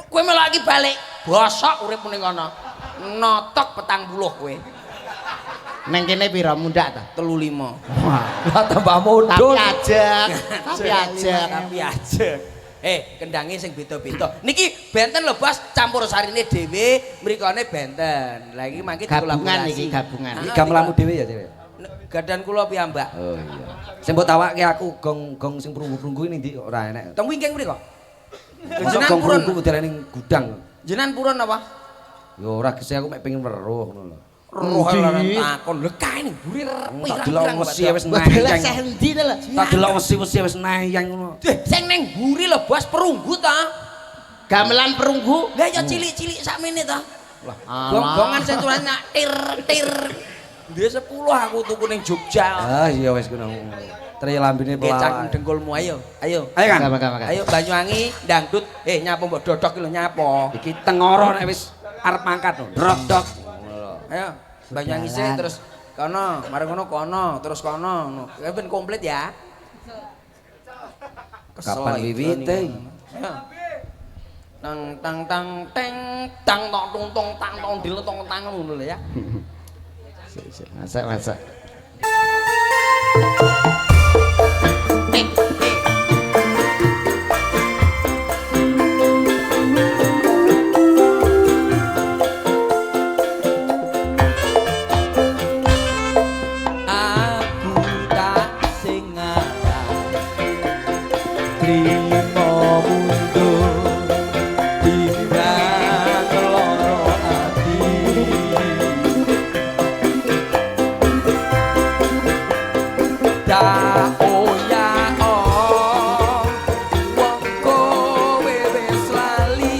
Kowe melok iki balik. Bosok uripmu ning kono. Notok 40 kowe. Neng kene pira mundak ta? 35. Wah. Lah tambah Tapi mudun. ajak, tapi ajak. Tapi ajek. Kendange sing beda-beda. Niki benten lho, Bos, campur sarine dhewe, mrikone benten. Lah iki mangke Gabungan dikolaborasi. iki, gabungan. Iki gamelanmu dhewe ya, Cek. Gadan kula piyambak. Oh iya. Sing mbok tawake aku gong-gong sing prunggu-prunggu ini ndi ora enek. Teng wingking mriko. Mosok Jenengan gong purun. prunggu modele ning gudang. Jenengan purun apa? Ya ora gese aku mek pengen weruh ngono lho. Roh lan takon. Lho kae ning mburi Tak delok wesi wis Walah nayang. sendi ta lho. Tak delok wesi-wesi wis nayang ngono. Sing ning mburi lho, Bos, perunggu ta. Gamelan perunggu. Lah ya cilik-cilik sakmene ta. Lah, Gong-gongan sing tulisane nak tir tir. Duwe 10 aku tuku ning Jogja. Ah iya wis ngono. Tri lambene Nggih cangkem pelawak. dengkulmu ayo. Ayo. Ayo Kang. Makan, makan. Ayo Banyuwangi dangdut. Nyapo mbok dodok iki lho nyapo. Iki tengoro nek wis arep mangkat lho. Drok dok. Ayo Banyuwangi sih terus kono, mari ngono kono, terus kono ngono. Ya ben komplit ya. Kesel Kapan iki, wiwite? Ayo. Tang tang tang teng tang tong tung tong tang tong dil tong tang ngono lho ya. Sik, sik, masak, masak. Aku tak sing ngalah trimo mundur timbang lara ati ta oya o wong kowe wis lali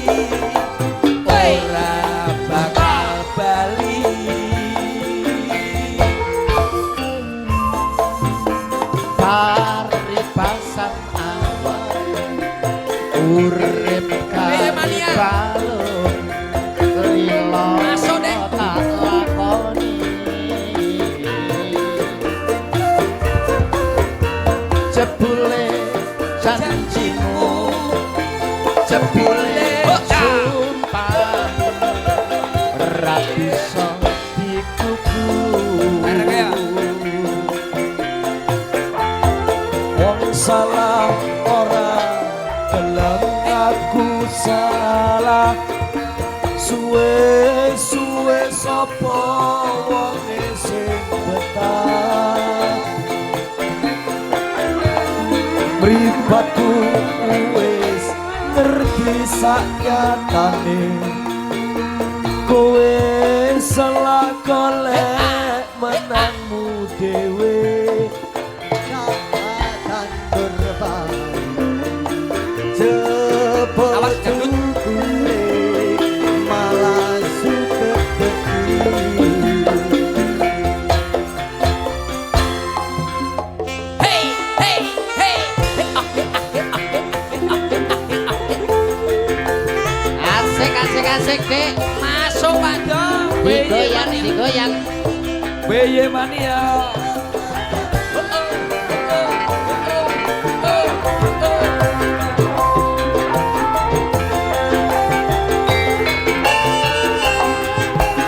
ora bakal bali. Paribasan awak urip Piye, Mania? balung lila Masuk, Dek. tak lakoni jebule janjimu jebule sumpah ora bisa dikuku. Bareng ya. Wong salah ora gelem aku salah. Suwe-suwe sapa wonge sing betah. Mripatku wis ngerti sak nyatane. Kowe salah golek menangmu dhewe. Awas, dangdut. Malah suket Hey, hey, hey, hey, ah, hey, ah, hey, ah, hey, ah, hey, ah, hey, ah, hey. Asik asik asik Dek. Masuk Pak Dong. Digoyang digoyang. Beye mania.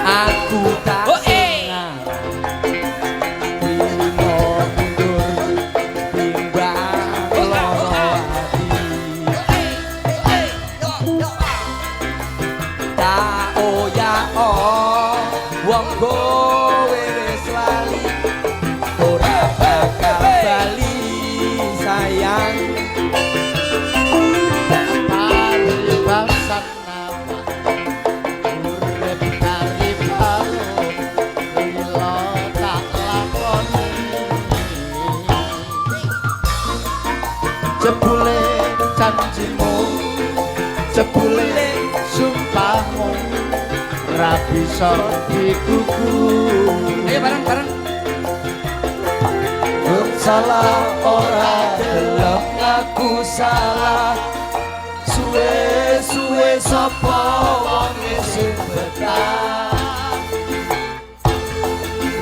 Aku tak senang trimo mundur timbang lara ati. Ta oya o wong kowe wis lali ora bakal bali sayang. Paribasan awak urip kari balung lila Sumpahmu ra bisa digugu. Ayo bareng-bareng. Wong salah ora gelem ngaku salah. Suwe-suwe sapa wong sing betah.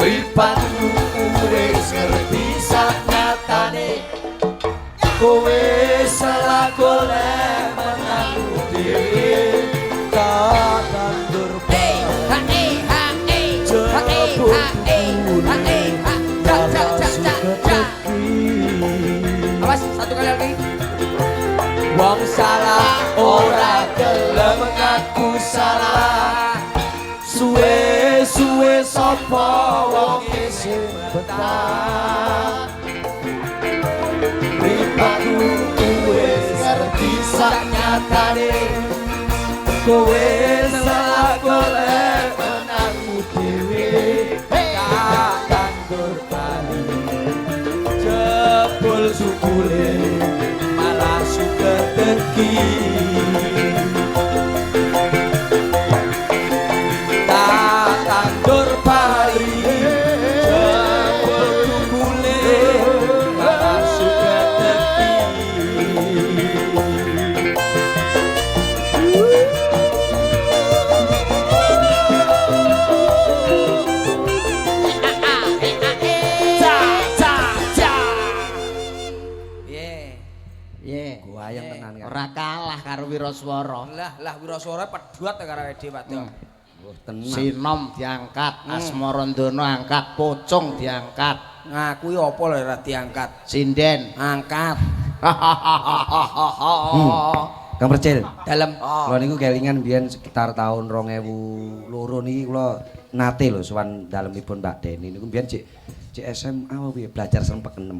Mripatmu wis ngerti sak nyatane. Kowe salah golek menangu dhewe. Tak tandur H E H E H E H E H E H ja ja ja ja ja. Awas satu kali lagi. Wong salah ora gelem ngaku salah. Suwe-suwe sapa wong sing betah. Mripatmu wis ngerti sak nyatane. Kowe salah golek menangu dhewe. Tak tandur bali jebul sukule malah sukedeki. Tak tandur bali jebul sukule malah sukedeki. Ja ja ja. Ye. Ye. Guayang tenan kan. Ora kalah karo Wiraswara. Lah lah Wiraswara pedhot karo awake dhewe Pak. Wah, tenan. Sinom diangkat, Asmarandana angkat, Pocong diangkat, Ngaku ya apa lho ora diangkat. Sinden. Angkat. Kang Percil. Dalem. Kula niku kelingan biyen sekitar tahun 2002 niki kula nate lho sowan dalemipun Mbak Deni niku biyen cek SMA apa piye belajar serempek 6.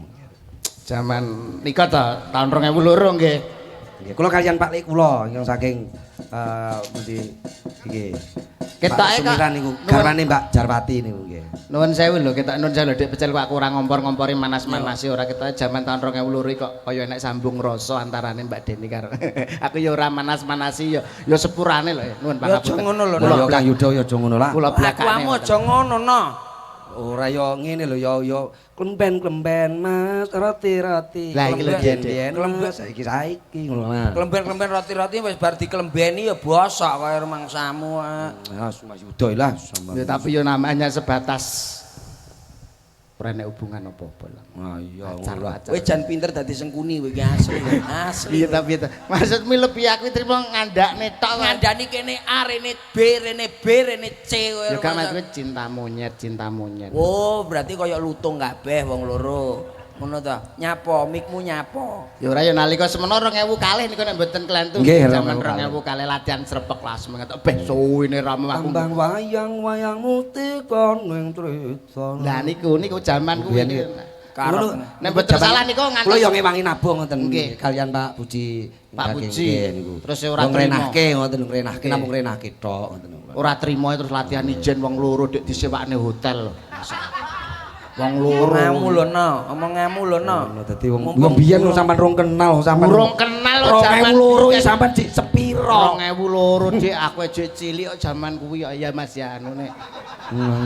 Zaman nika to tahun 2002 nggih. Nggih, kula kaliyan Pak Lek kula ingkang saking pundi iki. Ketoke Pak kok Sumiran niku garwane Mbak Jarwati niku nggih. Nuwun sewu lho, ketok nuwun sewu lho Dik Pecel kok aku ora ngompor-ngompori manas-manasi ora ketoke jaman tahun 2002 kok kaya enek sambung rasa antarane Mbak Deni karo aku ya ora manas-manasi ya ya sepurane lho nuwun Ya aja pangapunten. ngono lho. Lah ya Kang Yuda ya aja ngono lah. Kula blakane. Aku aja ngono no. Ora ya ngene lho ya ya klemben-klemben Mas roti-roti. Lah, iki lho, Klemben Dik. biyen Mas saiki saiki ngono lah. Klemben-klemben roti-roti wis bar diklembeni ya bosok kaya rumangsamu. Ya Mas Yuda lah sama. Ya tapi ya namanya sebatas ora enek hubungan apa-apa lah. Ah iya ngono lah. Pacar-pacar. Kowe jan pinter dadi sengkuni kowe iki asli. Asli. Iya tapi maksudmu lebih aku trimo ngandakne tok. Ngandani kene A, rene B, rene B, rene C kowe. Ya gak maksudku cinta monyet, cinta monyet. Oh, berarti kaya lutung kabeh wong loro. Ngono ta? Nyapa mikmu nyapa? Ya ora ya nalika semono 2002 niku nek mboten klentu Nggih, jaman 2002 2002 latihan srepek kelas mengetok beh suwine rame aku. Tambang wayang wayang muti kon ning crita. Lah niku niku jaman kuwi. Biyen niku. Karep. Nek mboten salah niku ngantos Kula yo ngewangi nabuh ngoten Nggih. kalian Pak Puji. Pak Puji. Nggih niku. Terus ya ora Wong trimo. ngrenahke ngoten ngrenahke Nggih. namung ngrenahke tok ngoten. Ora trimo terus latihan ijen wong loro dik disewakne hotel lho. Wong loro. Omonganmu lho no, omonganmu lho no. Ngono dadi wong wong biyen wong sampean rong kenal sampean. Urung kenal lho jaman 2002 iki sampean cik sepiro. 2002 Dik aku aja cilik kok jaman kuwi ya Mas ya anu nek.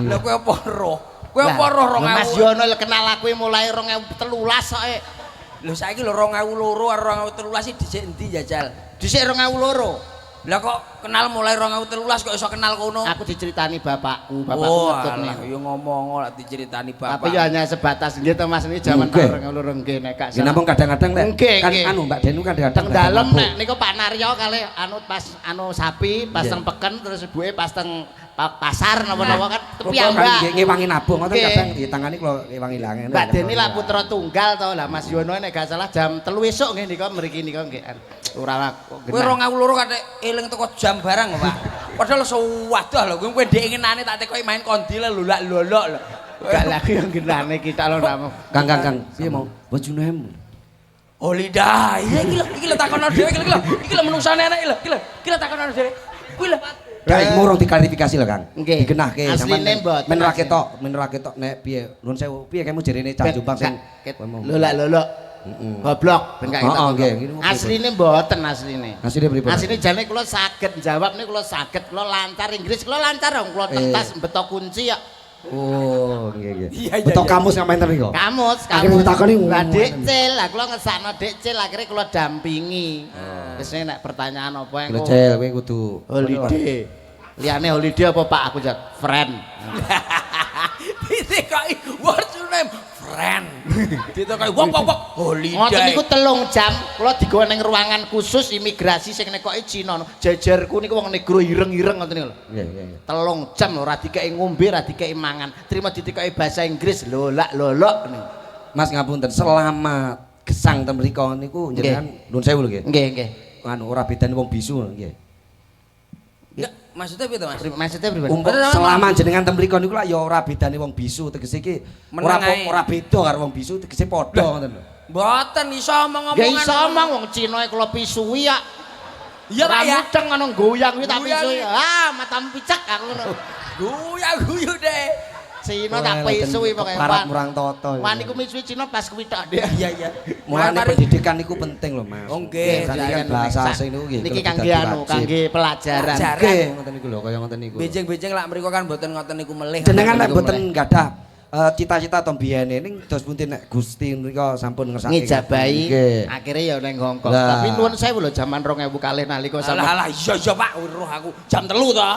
Lha kowe apa roh? Kowe apa roh Lah, Mas 2000? Yono lho kenal aku mulai 2013 kok. Lho saiki lho 2002 karo 2013 iki dhisik endi jajal? Dhisik 2002. Lah kok kenal mulai 2013 kok iso kenal kono? Aku diceritani bapakku, bapakku Oh, ngetutne. alah ya ngomong lak diceritani bapak. Tapi ya hanya sebatas nggih to Mas niki jaman Nggih. 2002 nggih nek gak Nggih namung kadang-kadang lek Nggih, kan nggih. anu Mbak Denu kadang-kadang Teng dalem mabuk. nek niku Pak Naryo kalih anu pas anu sapi pas teng peken terus ibuke pas teng pasar napa-napa kan Kan piyambak. nggih ngewangi nabuh ngoten Nggih. kadang ditangani kula ngewangi langen. Mbak Deni lah putra tunggal to lah Mas Yono nek gak salah jam 3 esuk nggih nika mriki nika nggih. Ora kok Kowe 2002 kathek eling teko jam barang kok, Pak. Padahal suwadah lho, kowe ndek inginane tak tekoki main kondi lho lolak-lolok lho. Gak lagi yang genane kita lho namu. Kang Kang Kang, piye mau? What's your name? Holiday. Iya iki lho, iki lho takono dhewe iki lho. Iki lho menungsane enek iki lho, iki lho. Iki lho takono dhewe. Kuwi lho. Kang iku urung diklarifikasi lho Kang. Nggih. Digenahke Asline mboten. Men ora ketok, men ora ketok nek piye. Nuwun sewu, piye kemu jerene cah Jombang sing Lolak-lolok. Goblok ben gak Heeh, ketok. nggih, ngene pripun? Asline mboten asline. Asline pripun? Asline jane kula saged jawab niku kula saged, kula lancar Inggris, kula lancar wong kula Eh. tas beto kunci ya. Oh, nggih nggih. Iya, iya, Beto iya. kamus ngapain ten niku? Kamus, Akhirnya kamus. ditakoni, Lah ngono. Dik Cil, lah kula ngesakno Dik Cil akhirnya kula dampingi. Wis nek pertanyaan apa Lho engko Cel, kowe kudu holiday. Liyane holiday apa Pak aku jawab friend. Ditekoki what's your name? Friend. Ditekoki wok wok wok holiday. Ngoten niku 3 jam kula digawa ning ruangan khusus imigrasi sing nekoki Cina. Jejerku niku wong negro ireng-ireng ngoten niku lho. Nggih, nggih, nggih. 3 jam ora dikeki ngombe, ora dikeki mangan. Trimo ditekeki bahasa Inggris lolak lolok niku. Mas ngapunten, selama gesang ten mriku niku jenengan nuwun sewu lho nggih. Nggih, nggih. Anu ora bedane wong bisu nggih. Enggak, maksudnya piye to, Mas? Maksudnya pripun? Umpama selama jenengan ten mriku niku lak ya ora bedane wong bisu, tegese iki ora Meneng ae. ora beda karo wong bisu, tegese padha ngoten lho. Mboten iso omong-omongan. Ya iso omong wong Cina e kula pisuwi ya. Iya, Pak ya. Mudeng ngono goyang kuwi tak Goyang. pisuwi. Ah, matamu picek aku ngono. Guyu-guyu deh. Cina tak pisuwi pokoke. Parat murang toto. Wah niku misuwi Cina pas kuwi tok Dik. Iya, iya. Mulane Mari- pendidikan niku penting lho, Mas. Oh, nggih. Saiki kan bahasa asing niku nggih. Niki kudu kangge dadi anu, wajib. kangge pelajaran. Pelajaran. Nggih, ngoten niku lho, kaya ngoten niku. Benjing-benjing lak mriku kan mboten ngoten niku melih. Jenengan nek Niku mboten gadah cita-cita to biyene ning dos pundi nek Gusti nika sampun ngersake Ngijabahi nggih. akhirnya ya neng Hongkong. Lah. Tapi nuwun sewu lho jaman 2000 kalih nalika Alah sampeyan alah iya iya Pak, weruh aku jam 3 to.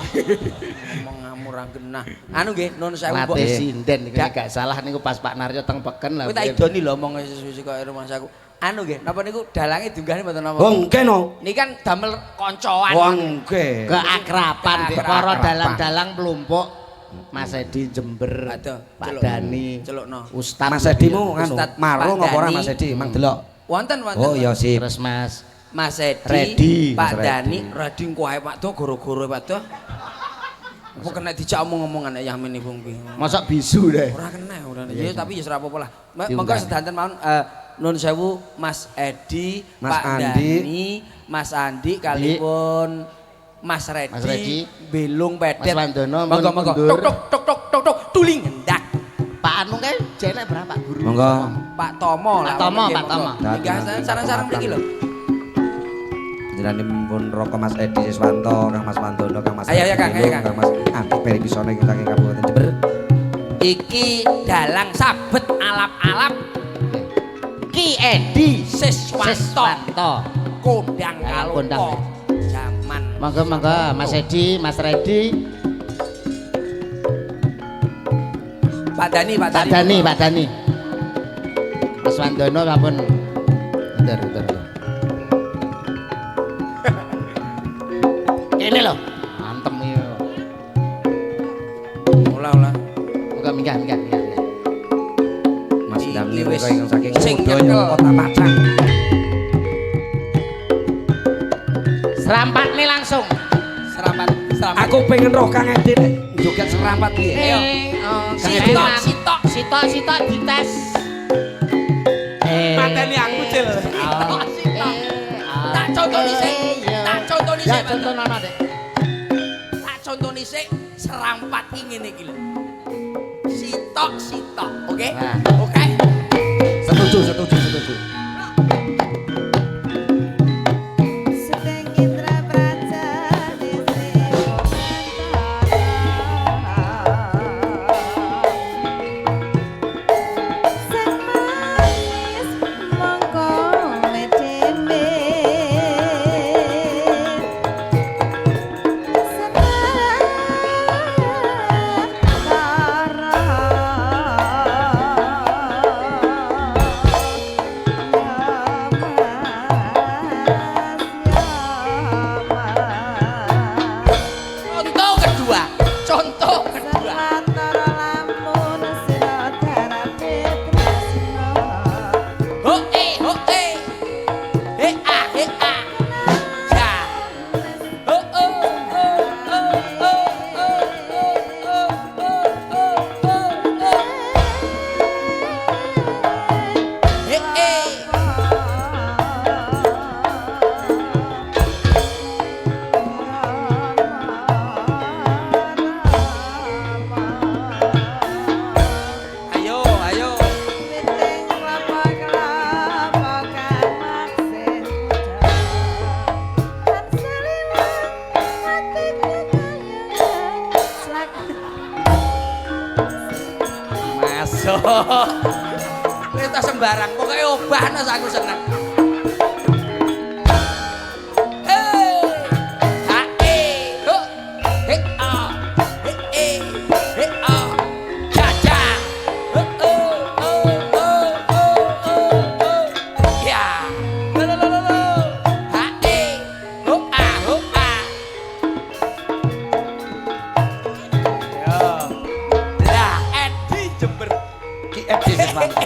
Ngomong ngamur ra genah. Anu nggih, nun sewu mbok. latih sinden niku nek gak salah niku pas Pak Naryo teng peken lah. Kowe tak idoni lho omong suwi-suwi kok rumah saku. Anu nggih, napa niku dalange diunggahne mboten napa? Oh nggih no. Niki kan damel koncoan. Oh nggih. Keakraban Dik. Para Keakraban. dalang-dalang mlumpuk Mas Edi Jember, Aduh, Pak celuk. Dani, Celukno. Ustad Mas Edi mu nganu Ustad marung Pak apa ora Dani. Mas Edi mang delok. Wonten wonten. Oh ya sip. Terus Mas Mas Edi, Redi. Pak Mas Redi. Dani, Redi engko ae Pak Do goro-goro Pak Do. Apa kena dijak omong-omongan nek Yamin iku kuwi. mosok bisu deh. Ora kena ora. Ya tapi ya ora apa-apa lah. Diundang. Monggo sedanten mawon nun sewu Mas Edi, Mas Pak Andi. Dani, Mas Andi kalipun Mas Redi, Mas Redi. Belung Pedet. Mas Wandono, monggo mun monggo. mundur. Tok tok tok tok tok tok tuling ngendak. Pak Anu kae jene berapa guru? Monggo. Pak Tomo Pak lah. Tomo, nggih, Pak monggo. Tomo. Minggah sareng-sareng mriki lho. Jenengan pun Roko Mas Edi Siswanto, Kang Mas Wandono, Kang Mas Ayo, ayo, Kang, ayo, Belung, Kang. Kang Mas Andi Peri Bisono ingkang saking Kabupaten Jember. Iki dalang sabet alap-alap Ki Edi Siswanto Siswanto. kondang Dalang kaloka kondang. zaman. Monggo monggo Mas Edi, Mas Redi, Pak Dani, Pak Pak Dani. Dani, Pak Dani. Mas Wandono sampun. Bentar, bentar, bentar. Kene lho. Antem iki. Olah olah. Monggo minggah, minggah, minggah. minggah. Mas Iki Dani wis menika ingkang saking sing Mudoyo nyekel. Kota Pacang. Serampatne langsung. Serapat, serapat. Aku pengen roh Kang Edi nek joget serampat piye. Ayo. Sitok, Sitok, sitok. Sitok, sitok dites. Mateni aku, Cil. Sitok, sitok. Tak contoni sik. Tak contoni Ya sik. Pak. contonono, Dek. Tak contoni sik serampat iki ngene iki lho. Sitok, sitok. Oke? Nah. Oke. Setuju, setuju, setuju. Sugeng Indra Praja Sing manis mongko medeme Setara. Aja. Wis ta sembarang, pokoke obahno aku seneng. Hei. Ha e ho. He a. He e. He a. Cha cha. Ho o o o o o o. Ya. Lo lo lo lo. Ha e. Ho a ho a. Ya. Lah Edi Jember. Ki Edi Siswanto.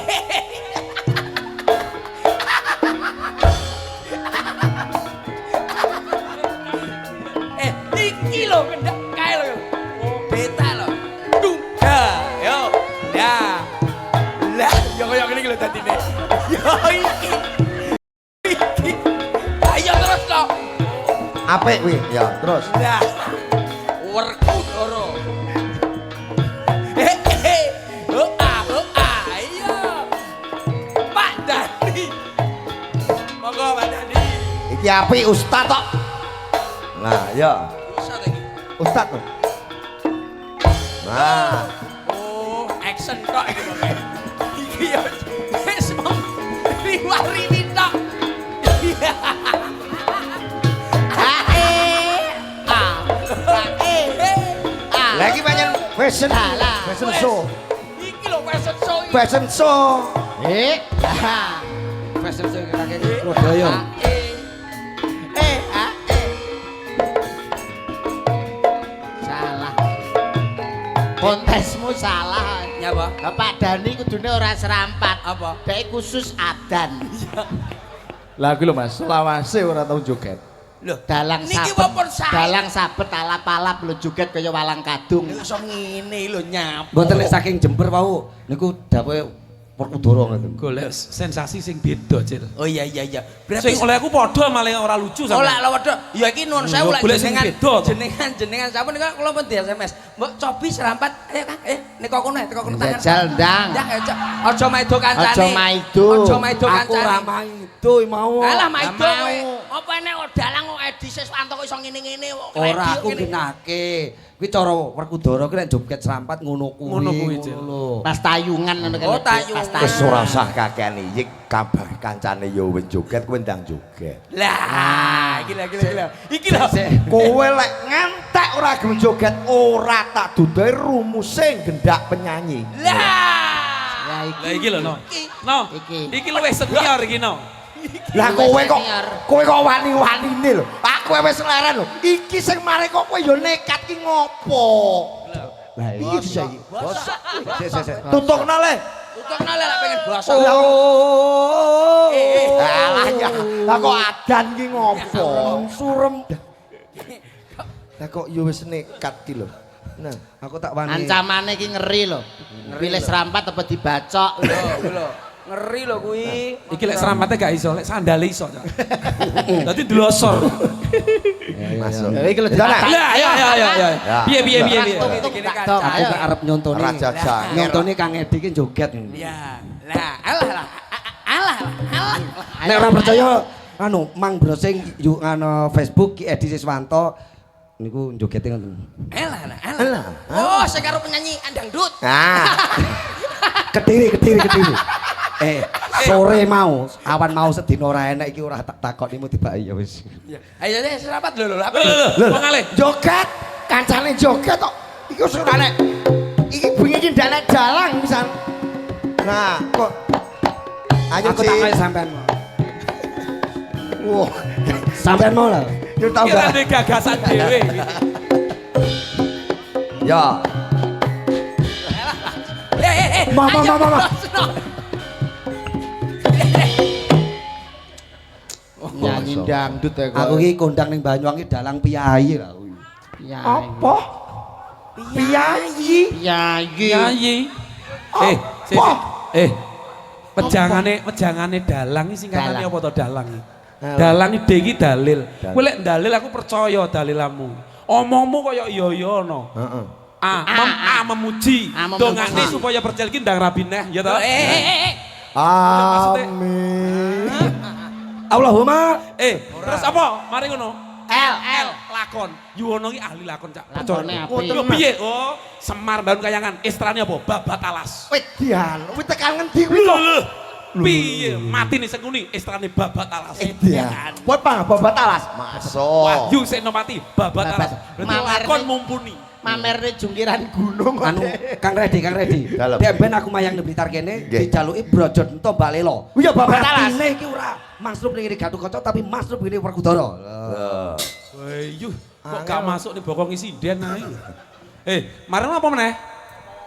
Iki lho kendhak kae lho. Beta lho. Tungga. Yo. Lah. Lah, yo koyo ngene iki lho dadine. Yo iki. Iki. Ayo terus to. Apik kuwi. Ya, terus. Lah. Werkudara. Eh, eh. Oh ah, oh ah. Iya. Pak Dani. Monggo Pak Dani. Iki apik ustad tok. Nah, ya. Bisa ta iki? Ustad lho. Nah, Oh, action tok iki pokoke. Iki yo wis mung riwari tok. A E A A E A. lagi pancen fashion. Salah. Fashion show. Iki lho fashion show iki. Fashion show. Eh. Lah. Fashion show kakek Lodaya. A E. E A E. Salah. Kontesmu salah. Nyapa? Bapak Dani kudune ora serampat. Apa? Dhek khusus adan. Lah kuwi lho Mas, selawase ora tau joget. Lho, Dalang niki sabet. wong pun sae. Dalang sabet alap-alap lho joget kaya walang kadung. Lho iso ngene lho nyapa. Mboten nek saking Jember wau niku dawuhe Werkudara ngoten. Golek sensasi sing beda, Cil. Oh iya iya iya. Berarti Sing oleh aku padha malah ora lucu Oh sampean. lak lho wedok. Ya iki nuwun sewu lek Golek sing jenengan beda to. jenengan jenengan sampun niku kula pun di SMS. Mbok cobi serampat ayo Kang, teko kono teko kono tangan. Jajal ndang. Ya aja aja maido kancane. Aja maido. Aja maido Aku kancane. ora maido mau. Alah maido Lah, kowe. mau. Apa enek kok dalang kok Edi Siswanto kok iso ngene-ngene kok. Ora aku genake. Kuwi cara Werkudara kuwi nek joget serampat ngono kuwi. Ngono kuwi, Cil. lho. Pas tayungan ngono kan. Oh, tayungan. Pas Wis ora usah kakean iki kabar kancane ya wis joget kowe ndang joget. Lah, iki lho iki lho iki lho. Iki lho. Kowe lek ngantek ora gelem joget ora tak duduhi rumuse gendak penyanyi. Lah. Ya iki. Lah iki lho no. No. Iki. Iki luwih senior iki no. Lah kowe kok kowe kok wani-wanine lho. Aku wis leren lho. Iki sing mare kok kowe ya nekat ki ngopo? Lah Iki bisa iki. Bosok. Sik sik sik. Tutukno le. Tutukno lek pengen bosok. Oh. Alah ya. Lah kok adan ki ngopo? Surem. Lah kok ya wis nekat ki lho. Nah, Aku tak wani. Ancamane iki ngeri lho. Pilih serampat apa dibacok. Lho, lho. Ngeri lho kuwi. Iki lek serampate gak iso, lek sandale iso. Cak. Dadi delosor. masuk. Ya iki lho Ya, nah. Lah ya ya ya ya. Ya. Piye piye piye piye. Tung tung tak dong. Aku Ayo. gak arep nyontoni. Raja Janger. Nyontoni Kang Edi ki joget. Ya. Lah, alah lah. Alah, alah. Nek ora percaya anu mang browsing yuk anu Facebook Ki Edi Siswanto niku jogete ngoten. Alah, alah, alah. Oh, sing karo penyanyi andangdut. Nah, Kediri kediri kediri. Sore mau, awan mau sedina ora enek iki ora tak takoknimu tibake ya wis. Ayo ayo serapat lho lho. Lho lho, wong alih. joget, kancane joget kok. Iki wis ora nek iki bengi iki ndak nek dalang pisan. Nah, kok ayo Aku tak Ci. kaya sampean mau. Wah, Sampean mau lah. yo tau Iki ora gak? duwe gagasan dhewe iki. Ya. Eh, eh, eh. Ma, ma, ma, ma, ma. Nyanyi dangdut ya kok. Aku iki kondang ning Banyuwangi dalang piyayi lah kuwi. Piyayi. Apa? Piyayi. Piyayi. Piyayi. Eh, sik, sik. Pejangane pejangane dalang iki singkatane Dalang. apa to dalang iki? Dalang iki iki dalil. Kowe lek dalil aku percaya dalilamu. Omongmu kaya iya-iya no. Heeh. A, A memuji. A, memuji. Dongane supaya percaya iki ndang rabi neh ya toh. Eh, eh, eh, eh. Amin. Allahumma Terus apa? Mari ngono. L L, laku. lakon, Yuwono iki ahli lakon, Cak. Lakone apik. Lho piye? Oh, Semar Mbangun Kayangan, estrane apa? Babat alas. Wedian, kuwi tekan ngendi kuwi kok? Lho, piye? Mati nih Sengkuni, estrane babat alas. Edian. Kowe pang babat alas. Masuk. Wahyu Senopati, babat alas. Berarti lakon mumpuni. Mamerne jungkiran gunung kok. Anu Kang Redi, Kang Redi. Dalem. Dek ben aku mayang ning Blitar kene dijaluki brojot ento Mbak Lelo. Iya, babat alas. Matine iki ora masrup ning Gatotkaca tapi masrup ngene Werkudara. Lah. Wah, kok gak masuk nih bokong sinden ae. Marang apa meneh?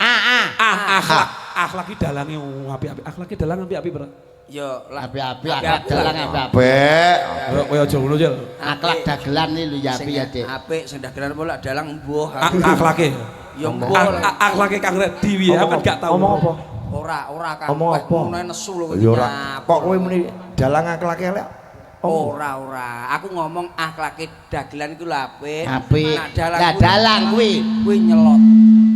A Ah, akhlak. Akhlak iki dalange apik-apik. Akhlak iki dalang apik-apik, Bro. Ya lah Apik-apik akhlak dalang apik-apik. Bek. Kowe aja ngono, Jel. Akhlak dagelan iki lho ya apik ya, Dik. Apik sing dagelan apa lak dalang mbuh. Akhlake. Ya mbuh. Akhlake Kang Redi piye aku kan gak tau. Omong apa? Ora, ora Kang. Omong apa? Ngono nesu lho kowe. Ya ora. Kok kowe muni dalang akhlake elek? Ora, ora. Aku ngomong akhlake dagelan iku lho apik. Apik. Nak dalang Lah dalang kuwi kuwi nyelot.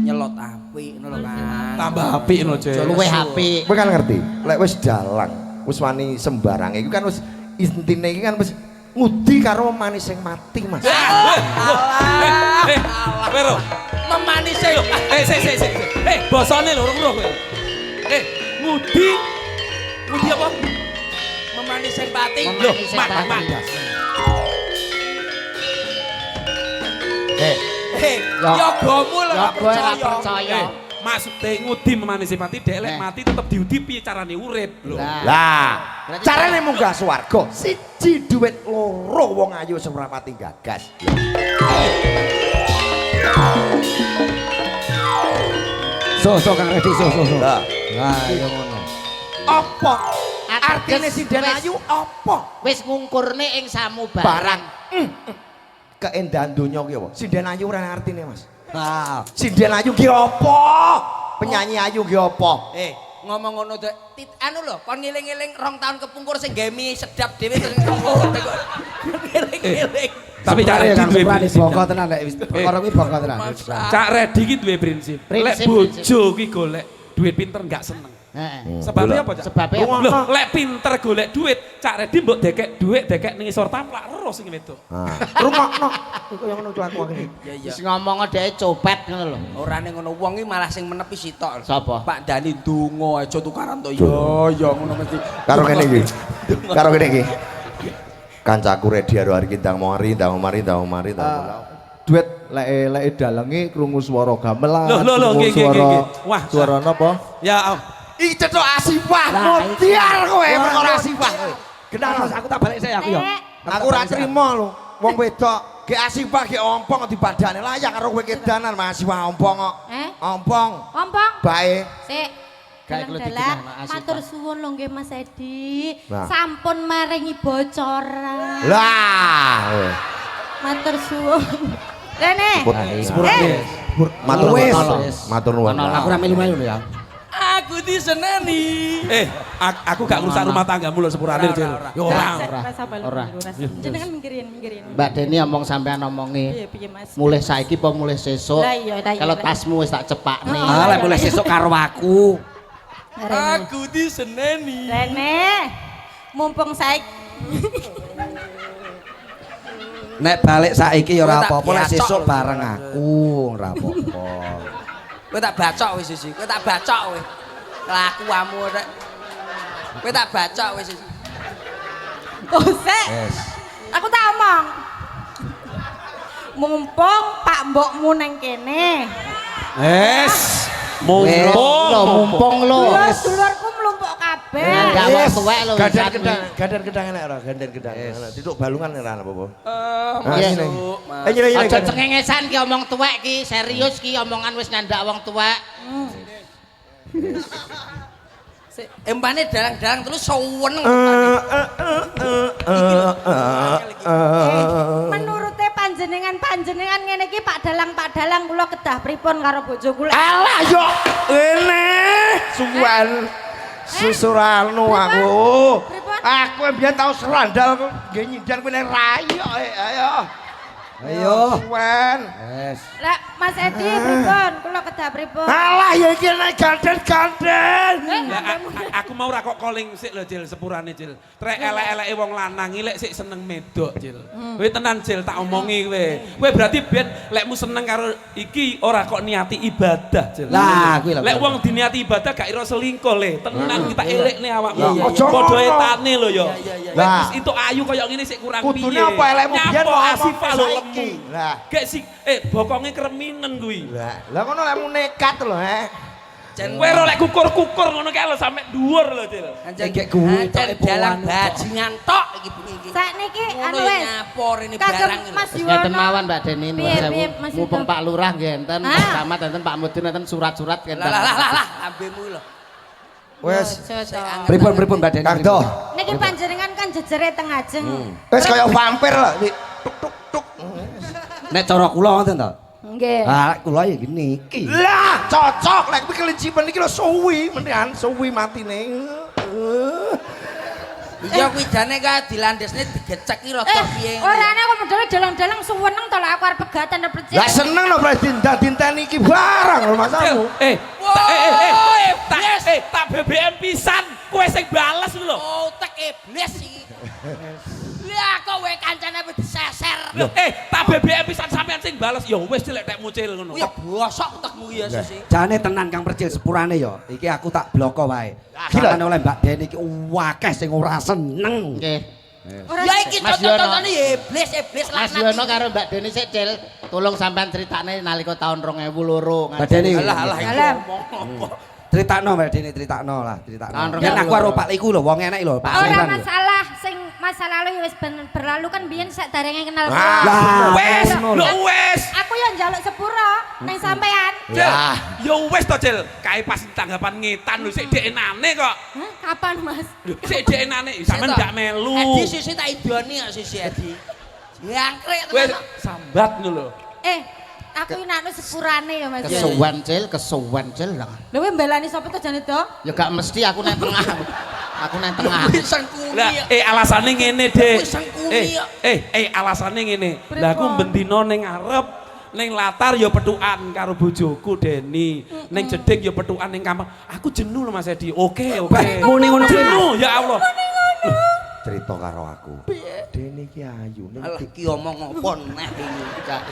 Nyelot apik ngono lho Kang. Tambah apik ngono, Jel. Luwih apik. Kowe kan ngerti, lek wis dalang, wis wani sembarang iku kan wis intine iki kan wis ngudi karo manis sing mati, Mas. Alah. Kowe Memanis sing. Sik sik sik. Bosone lho urung kowe. Ngudi. Ngudi apa? Memanis sing pati. Lho, mak. Yogamu lho gak percaya. Maksude ngudi memanisi pati, dek lek mati tetep diudi piye carane urip lho. Lah, carane munggah swarga siji duit loro wong ayu sing ora pati gagas. So so Kang Redi so so so. Lah, ya ngono. Apa? Artine sinden ayu apa? Wis ngungkurne ing samubarang. Keendahan donya ki apa? Sinden ayu ora artine, Mas. Ah, sinden ayu ki apa? Penyanyi ayu ki apa? Ngomong ngono to. Anu lho, kon ngeling-eling 2 tahun kepungkur sing gawe mie sedap dhewe terus ngeling-eling. Tapi Cak Redi duwe prinsip. Bongko tenan lek wis perkara kuwi bongko tenan. Cak Redi ki duwe prinsip. Lek bojo ki golek duit pinter enggak seneng. Heeh. Sebabnya apa, Cak? Sebabnya lho, lek pinter golek duit, Cak Redi mbok dekek duit dekek ning isor taplak ero sing wedok. Rungokno. Iku yang ngono kelakuan iki. Ya iya. Wis ngomong dhek copet ngono lho. Ora ning ngono wong iki malah sing menepi sitok. Sapa? Pak Dani ndonga aja tukaran to. Ya ya ngono mesti. Karo ngene iki. Karo ngene iki. Kancaku Redi karo hari iki ndang mari, ndang mari, ndang mari, ndang mari. Duet lek dalange krungu swara gamelan. Lho lho nggih nggih. Wah, swara napa? Ya iki cethuk asifah mutiar kowe perkara asifah. Genah Mas, aku tak balik saya aku ya. Aku ora trimo lho. Wong wedok ge asifah ge ompong di badane layak karo kowe kedanan Mas asifah ompong kok. Ompong. Ompong. Bae. Sik. Dalang, matur suwun lho nggih Mas Edi. Sampun maringi bocoran. Lah. Matur suwun. Rene. Matur nuwun. Matur nuwun. Aku ora melu-melu lho ya. Aku diseneni. Aku gak ngrusak rumah tanggamu lho sepurane, Cil. Yo ora. Ora. Jenengan minggirin. Mbak Deni omong sampean omongi. Piye Mas? Mulih saiki apa mulih sesuk? Kalau tasmu wis tak cepakne. Ah, lek mulih sesuk karo aku. Aku diseneni. Rene. Mumpung saiki nek balik saiki ya ora apa-apa, lek sesuk bareng aku ora apa-apa. Kowe tak bacok wis siji, kowe tak bacok kowe. Kelakuanmu rek. Kowe tak bacok wis siji. Oh, sik. Aku tak omong. Mumpung Pak Mbokmu nang kene. Wes. Mumpung lho. Dulurku mlumpuk kabeh. Wes tuwek lho. Gandar gedang enak ora? Gandar gedang. Tituk balungan ora apa-apa. Masuk. Aja cengengesan ki omong tuwek ki, serius ki omongan wis nyandak wong tuwek. Empane dalang-dalang terus seneng. Menurute panjenengan ngene iki Pak Dalang kula kedah pripun karo bojo kula? Alah yo ngene suwen susuranu aku. Aku mbiyen tau serandal nggih nyindan kowe ning rai ayo. Ayo. Suwen. Wes. Lah Mas Edi pripun? Kula kedah pripun? Alah ya iki nek ganden-ganden. Lah aku mau ra kok calling sik lho Cil, sepurane Cil. Trek elek-eleke wong lanang iki lek sik seneng medok Cil. Kowe tenan Cil tak omongi kowe. Kowe berarti ben lekmu seneng karo iki ora kok niati ibadah Cil. Lah kuwi lho. Lek wong diniati ibadah gak ira selingkuh le. Tenan kita elekne awakmu. Padha etane lho ya. Lah wis itu ayu kaya ngene sik kurang piye. Kudune apa elekmu biyen kok Asifa lho lemu. Lah gek sik bokonge kreminen kuwi. Lah lah ngono lekmu nekat lho he. Kowe ro lek kukur-kukur ngono kae lho sampe dhuwur lho Cil. Gek kuwi tok dalang bajingan tok iki bengi iki. Sakniki anu wis nyapor ini barang Mas Yono. Ngeten mawon Mbak Deni nuwun sewu. Mumpung Pak Lurah nggih enten, Pak Camat enten, Pak Mudin enten surat-surat enten. Lah lah lah lambemu lho. Wes. Pripun-pripun Mbak Deni? Kang Doh. Niki panjenengan kan jejere teng ajeng. Wis kaya vampir lho. Tuk tuk tuk. Nek cara kula ngoten to? Nggih. Ah, kula ya ngene iki. Lah, cocok lek kuwi kelinci men iki lho suwi menian, suwi matine. Iya kuwi jane ka dilandesne digecek ki rada piye. Ora ana kok modele dalang-dalang suweneng to lek aku arep pegatan arep percaya. Lah seneng lho Presiden dinten iki barang lho masamu. Tak BBM pisan, kowe sing bales lho. Oh, tek iblis iki. Lah kok kowe kancane wis diseser. Tak BBM pisan sampean sing bales. Ya wis lek tekmu Cil ngono. Ya bosok tekmu ya Susi. Jane tenan Kang Percil sepurane ya. Iki aku tak bloko wae. Sampeyan oleh Mbak Deni iki akeh sing ora seneng. Nggih. Ya iki contoh-contone iblis iblis laknat. Mas Yono karo Mbak Deni sik Cil, tolong sampean critakne nalika tahun 2002. Mbak Deni. Alah alah iki ngomong apa. Critakno Mbak Deni, critakno lah, critakno. Yen aku karo Pak iku lho, wong enek lho, Pak. Ora masalah sing masa lalu ya wis berlalu kan biyen sak derenge kenal. Lah wis, lho wis. Aku yo njaluk sepuro ning sampean. Cil, ya wis to Cil, kae pas tanggapan ngetan lho sik dekenane kok. Hah, kapan Mas? Sik dekenane sampean ndak melu. Edi sisi tak idoni kok sisi Edi. Jangkrik tenan. Wis sambat ngono lho. Aku inakno sepurane ya Mas. Kesuwen Cil, kesuwen Cil. Lha kowe mbelani sapa to jane to? Ya gak mesti aku nang tengah. Aku nang tengah. Lah alasane ngene, Dik. Alasane ngene. Lah aku bendina ning ngarep, ning latar ya petukan karo bojoku Deni, ning jeding ya petukan ning kamar. Aku jenuh lho Mas Edi. Oke, oke. Muni ngono jenuh ya Allah. Cerita karo aku. Dene iki ayu ning iki omong apa neh iki.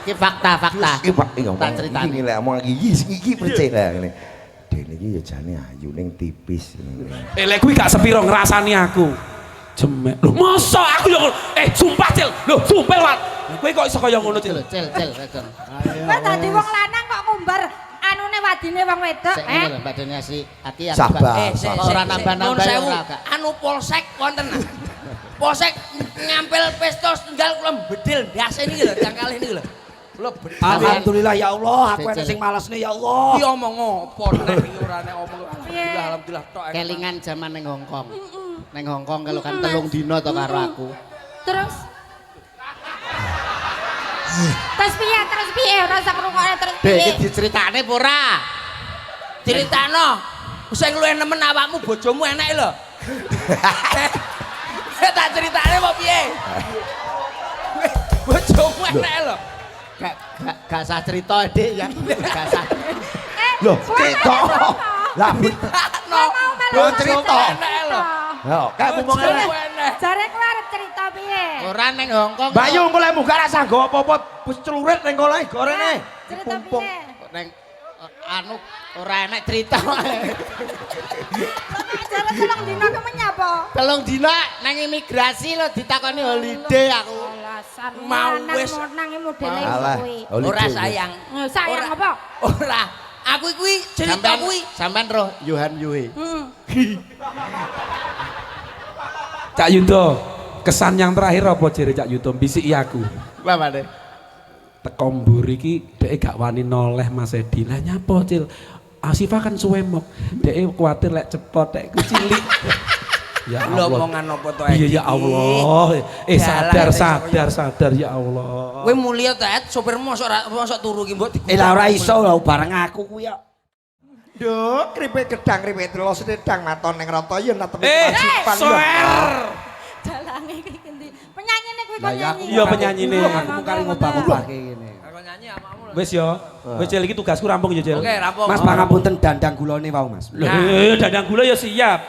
Iki fakta-fakta. Iki Pak iki tak critani. Iki lek omong iki iki percaya ngene. Dene iki ya jane ayu ning tipis. Lek kuwi gak sepiro ngrasani aku. Jemek. Lho mosok aku yo sumpah Cil. Lho sumpah Wat. Kowe kok iso kaya ngono Cil? Cil, Cil. Kowe dadi wong lanang kok ngumbar anune wadine wong wedok, eh? Lho Mbak Deni asli aki aku ora nambah-nambah ora gak. Anu polsek wonten. Polsek ngampil pistol setunggal kula bedil ndase niki lho cangkale niki lho. Kula bedil. Alhamdulillah ya Allah, aku enek sing malesne ya Allah. Iki omong apa neh iki ora nek omong alhamdulillah alhamdulillah tok. Kelingan jaman ning Hong Kong. Ning Hong Kong kalau kan 3 dina to karo aku. Terus terus piye ora usah ngrungokne terus piye. Iki diceritakne apa ora? Critakno. Sing luwih nemen awakmu bojomu enek lho. Tak critakne apa piye? Bojomu enek lho. Gak usah cerita, Dik ya. Gak usah. Lho, cerita. Lah, lho cerita. Yo, kae ngomong elek. Jare kowe arep cerita piye? Ora ning Hong Kong. Bayu engko lek munggah ra sanggo apa-apa wis celurit ning kono gorene. Cerita piye? Ning anu ora enek cerita. Jare 3 dina ku menyapa? 3 dina nang imigrasi lho ditakoni holiday aku. Alasan mau wis nang modele kuwi. Ora sayang. Sayang apa? Ora. Aku kuwi cerita kuwi. Sampean roh Yohan Yuhe. Cak Yudo, kesan yang terakhir apa jere Cak Yudo bisiki aku? Apa deh? Teko mburi iki dhek gak wani noleh Mas Edi. Lah nyapa, Cil? Asifa kan suwemok. Dhek kuwatir lek cepot dhek ku cilik. Ya Allah. Omongan apa to Edi? Iya ya Allah. Sadar sadar sadar ya Allah. Kowe mulia ta Ed, sopirmu mosok turu ki mbok digudak. Lah ora iso lho bareng aku kuwi kok. Nduk, kripik gedang kripik telos sedang maton ning rata yen netemi kewajiban. Soer. Dalange iki endi? Penyanyine kuwi kok nyanyi. Iya penyanyine. Aku mung kari ngobah-ngobahke ngene. Aku nyanyi awakmu lho. Wis ya. Wis Cil iki tugasku rampung ya Cil. Oke, rampung. Mas pangapunten dandang gulane wau Mas. Lho, dandang gula ya siap.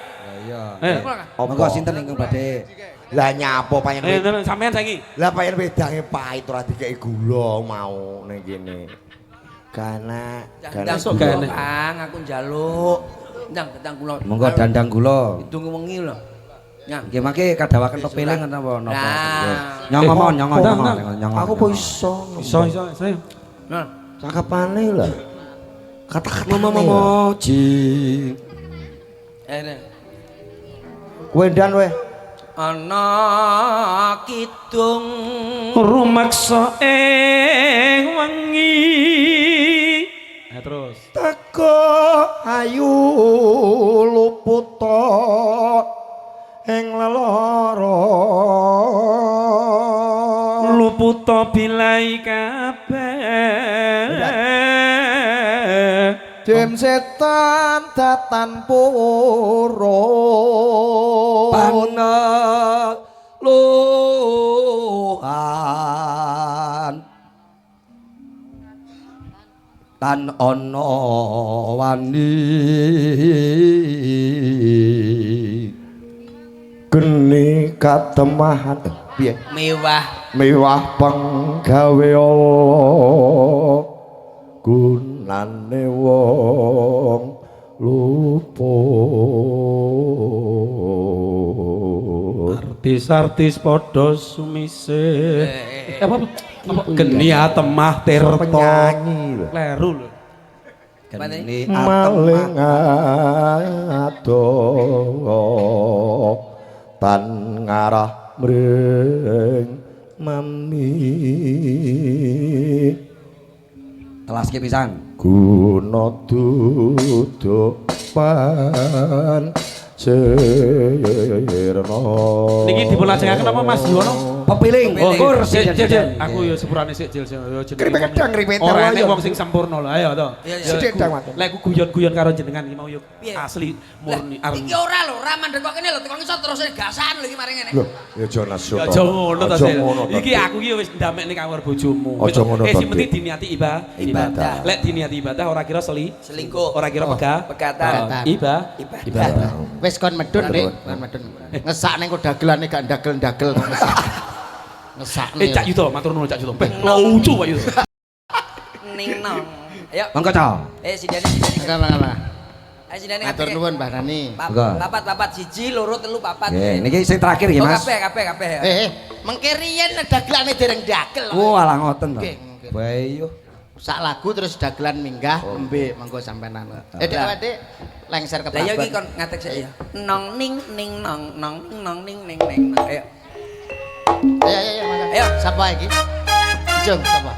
Iya. Eh. Monggo sinten ingkang badhe? Lah nyapa payen Eh, sampean saiki. Lah payen wedange pahit ora dikeki gula mau ning kene. Gana, gana. Ndang gula, Kang, aku njaluk. Ndang ndang gula. Monggo dandang gula. Hidung wengi lho. Nyang. Nggih mangke kadawaken pepiling napa napa. Nah. Nyongo mawon nyongo Ndang, nyongo ndang. nyongo. Aku kok iso. Iso iso iso. Nah, Cakepane lho. Kata-kata Momo ji. eh. Kowe ndan weh. Ana kidung Rumaksa ing wengi. Nah, terus. Teko ayu luputa ing lelara. Luputa bilai kabeh. Dim setan datan purun. Paneluhan tan ana wani Geni katemahan piye? Mewah. Mewah penggawe Allah gunane wong luput. Artis-artis padha sumise. Apa apa geni atemah tirta. Penyanyi lho. Kleru lho. Geni Maling adoh tan ngarah mring mami. Telaske pisan. Guna duduk pan sirna. Niki dipun lajengaken apa Mas Yuwono? Pepiling. Oh, Kur sik, Jil, Jil. Aku ya sepurane sik Jil, Jil. Ya jenenge Kripik gedang, kripik Ora telo, enek ya. wong sing sempurna lho. Ayo to. Iya, iya. Sithik dang, Mas. Lek ku guyon-guyon karo jenengan iki mau yo Piye? asli murni Lah, iki ora lho, ora mandek kok kene lho, teko ngisor terus gasan lho iki maring ngene. Lho, ya aja nesu. Ya aja ngono to, Aja Sil. ngono to, Iki Dik. aku iki wis ndamekne kawur bojomu. Aja ngono to, Sing penting Dik. diniati Ibadah. Lek diniati ibadah ora kira Selingkuh. Ora kira pega. Pegatan. Ibadah. Wis kon medun, Dik, kon medun. Ngesakne kok dagelane gak ndagel-ndagel kok ngesak. Ngesakne. Cak Yudo, matur nuwun Cak Yudo. Beh, lucu Pak Yudo. Ning nong. Ayo. Monggo Cak. Sidane sidane. Enggak, enggak, enggak. Ayo sidane. Matur nuwun Mbah Rani. Monggo. Papat papat siji loro telu papat. Nggih, niki sing terakhir nggih Oh, Mas. kabeh kabeh kabeh. Mengke riyen dagelane dereng dagel. Oh, alah ngoten to. Nggih, nggih. Bae yo. Sak lagu terus dagelan minggah nembe monggo sampenan. Dik, Dik, lengser ke Lah iya iki Prabon. kon ngatek sik ya. Nong ning ning nong nong ning nong ning ning ning. nong. Ayo. Ayo ayo ayo mangga. Ayo. Sapa iki? Jung sapa?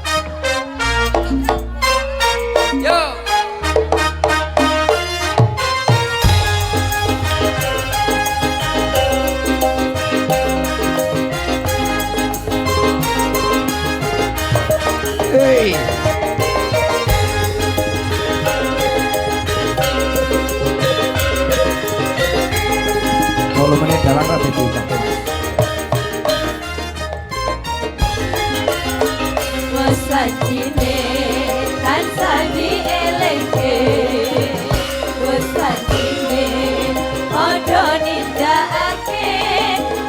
Yo. Hei. Volumene dalang ra dadi. Wesajine tansah dielingke, wesajine padha nindakake,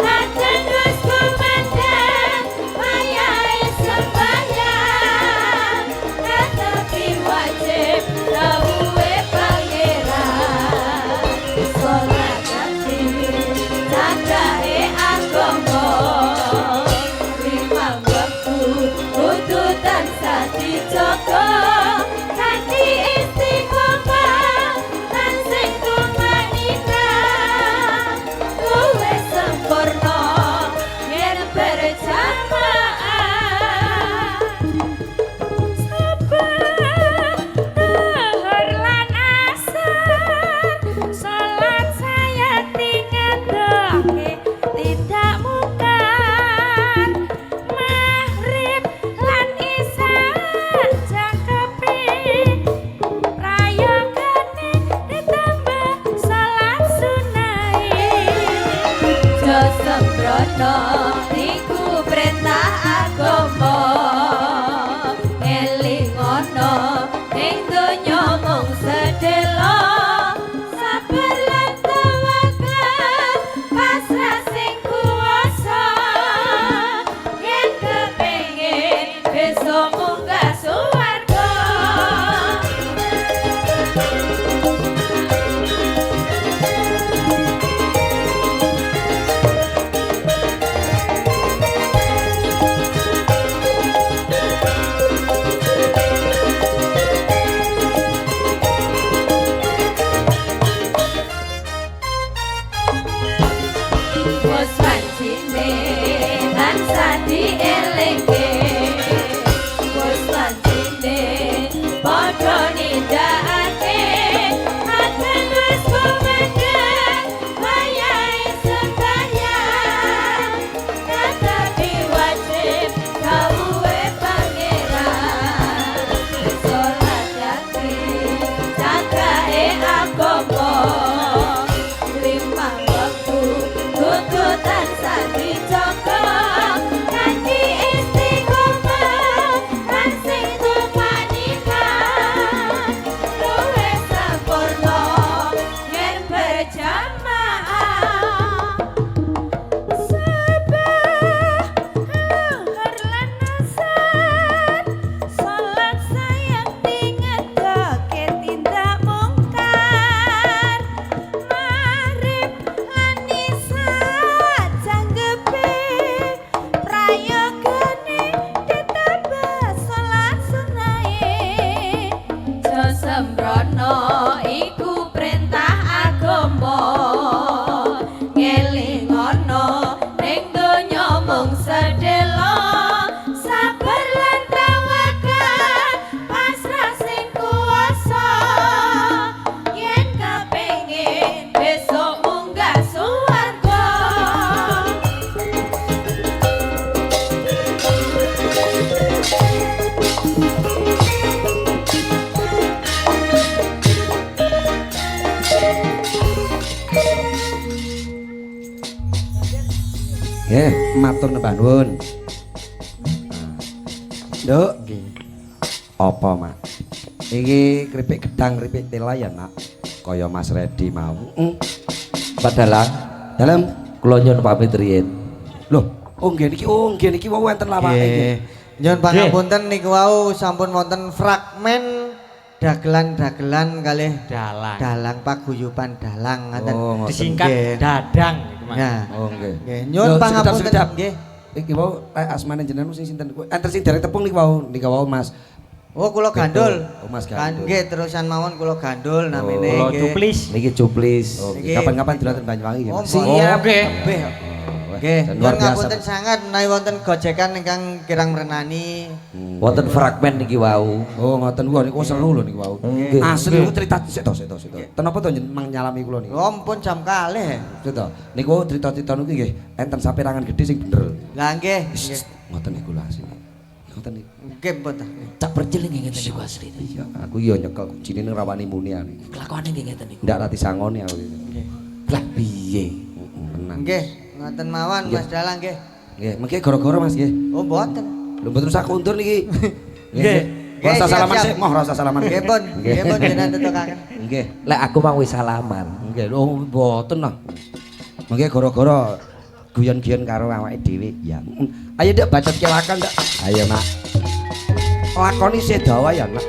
adzan wis kumandhang, wayahe sembahyang, netepi wajib dawuhe pangeran, salat ati cacake agama. Limang wektu kudu tansah dijaga kanthi istiqomah lan sing tumanina luwih sempurna yen berjamaah. Sabar zuhur lan asar salat saya tingadoke tidak mungkar, maghrib lan isya jangkep dene padha nindakake aten wis kumendheng wayahe sembahyang tetapi wajib dawuhe pangeran salat dadi cakae agama limang wektu kudu tansah dijaga kanthi istiqomah lan sing tumaninah luwih sampurna yen berjamaah Sabah luhur lan asar salat sayang tingedoke tindak mungkar Maghrib lan Isya janggepe prayogane ditambah salat sunahe Jo sembrono iku perintah agama ngelingono ning donya mung sedelo sabar lan tawakal pasrah sing kuwasa yen kepengin besok munggah suwarga. Nggih, matur nembah nuwun. Nduk, apa, Mak? Iki keripik gedang, keripik tela ya, Nak. Kaya Mas Redi mau. Pak Dalang, Dalem. kula nyuwun pamit riyin. Loh, oh nggih niki, oh nggih niki wau enten lawake nggih. Nggih. Nyuwun pangapunten niku wau sampun wonten fragmen dagelan-dagelan kalih Dalang. dalang paguyuban dalang ngaten. Oh, ngoten. Disingkat Nggih. dadang iku Mas. Nah, Oh nggih. nggih. Nyuwun Lho, pangapunten sekedap, sekedap. nggih. Iki wau asmane jenengan sing sinten? Enten sing derek tepung niku wau, niku wau Mas. Oh, kula gandul. Oh, Mas Gandul. Nggih, terusan mawon kula gandul namine Kula nggih. cuplis. Niki cuplis. Oh, nggih. Niki- Kapan-kapan dolan ten Banyuwangi ya. Oh, Mas. siap. Oke. Tebih. Oh, Nggih, dan nyuwun luar biasa. ngapunten sangat menawi wonten gojekan ingkang kirang merenani. Wonten fragmen niki wau. Oh, ngoten wah niku seru lho niku wau. Nggih. Asli niku cerita sik to, sik to, sik to. Ten apa to mang nyalami kula niku? Oh, ampun jam kalih. Sik to. Niku cerita-cerita niku nggih enten saperangan gedhe sing bener. Lah nggih, nggih. Ngoten niku lho asline. Ngoten niku. Nggih, pun ta. Cak Percil nggih ngeten niku asli. Iya, aku yo nyekel kuncine ning rawani muni aku. Kelakuane nggih ngeten niku. Ndak rati sangone aku iki. Lah piye? Heeh, tenan. Nggih, ngoten mawon Nggih. Mas Dalang nggih. Nggih, mengke gara-gara Mas nggih. Oh, mboten. Lho mboten usah kundur niki. Nggih. Nggih, Rasa siap, salaman siap. sik, moh rasa salaman. Nggih pun, nggih pun jenengan tetukaken. Nggih. Lek aku mang wis salaman. Nggih, lho mboten lah. Mengke gara-gara guyon-guyon karo awake dhewe. Ya. Ayo Nduk bacot ke lakon, Nduk. Ayo, Mak. Lakoni sih dawa ya, Nak.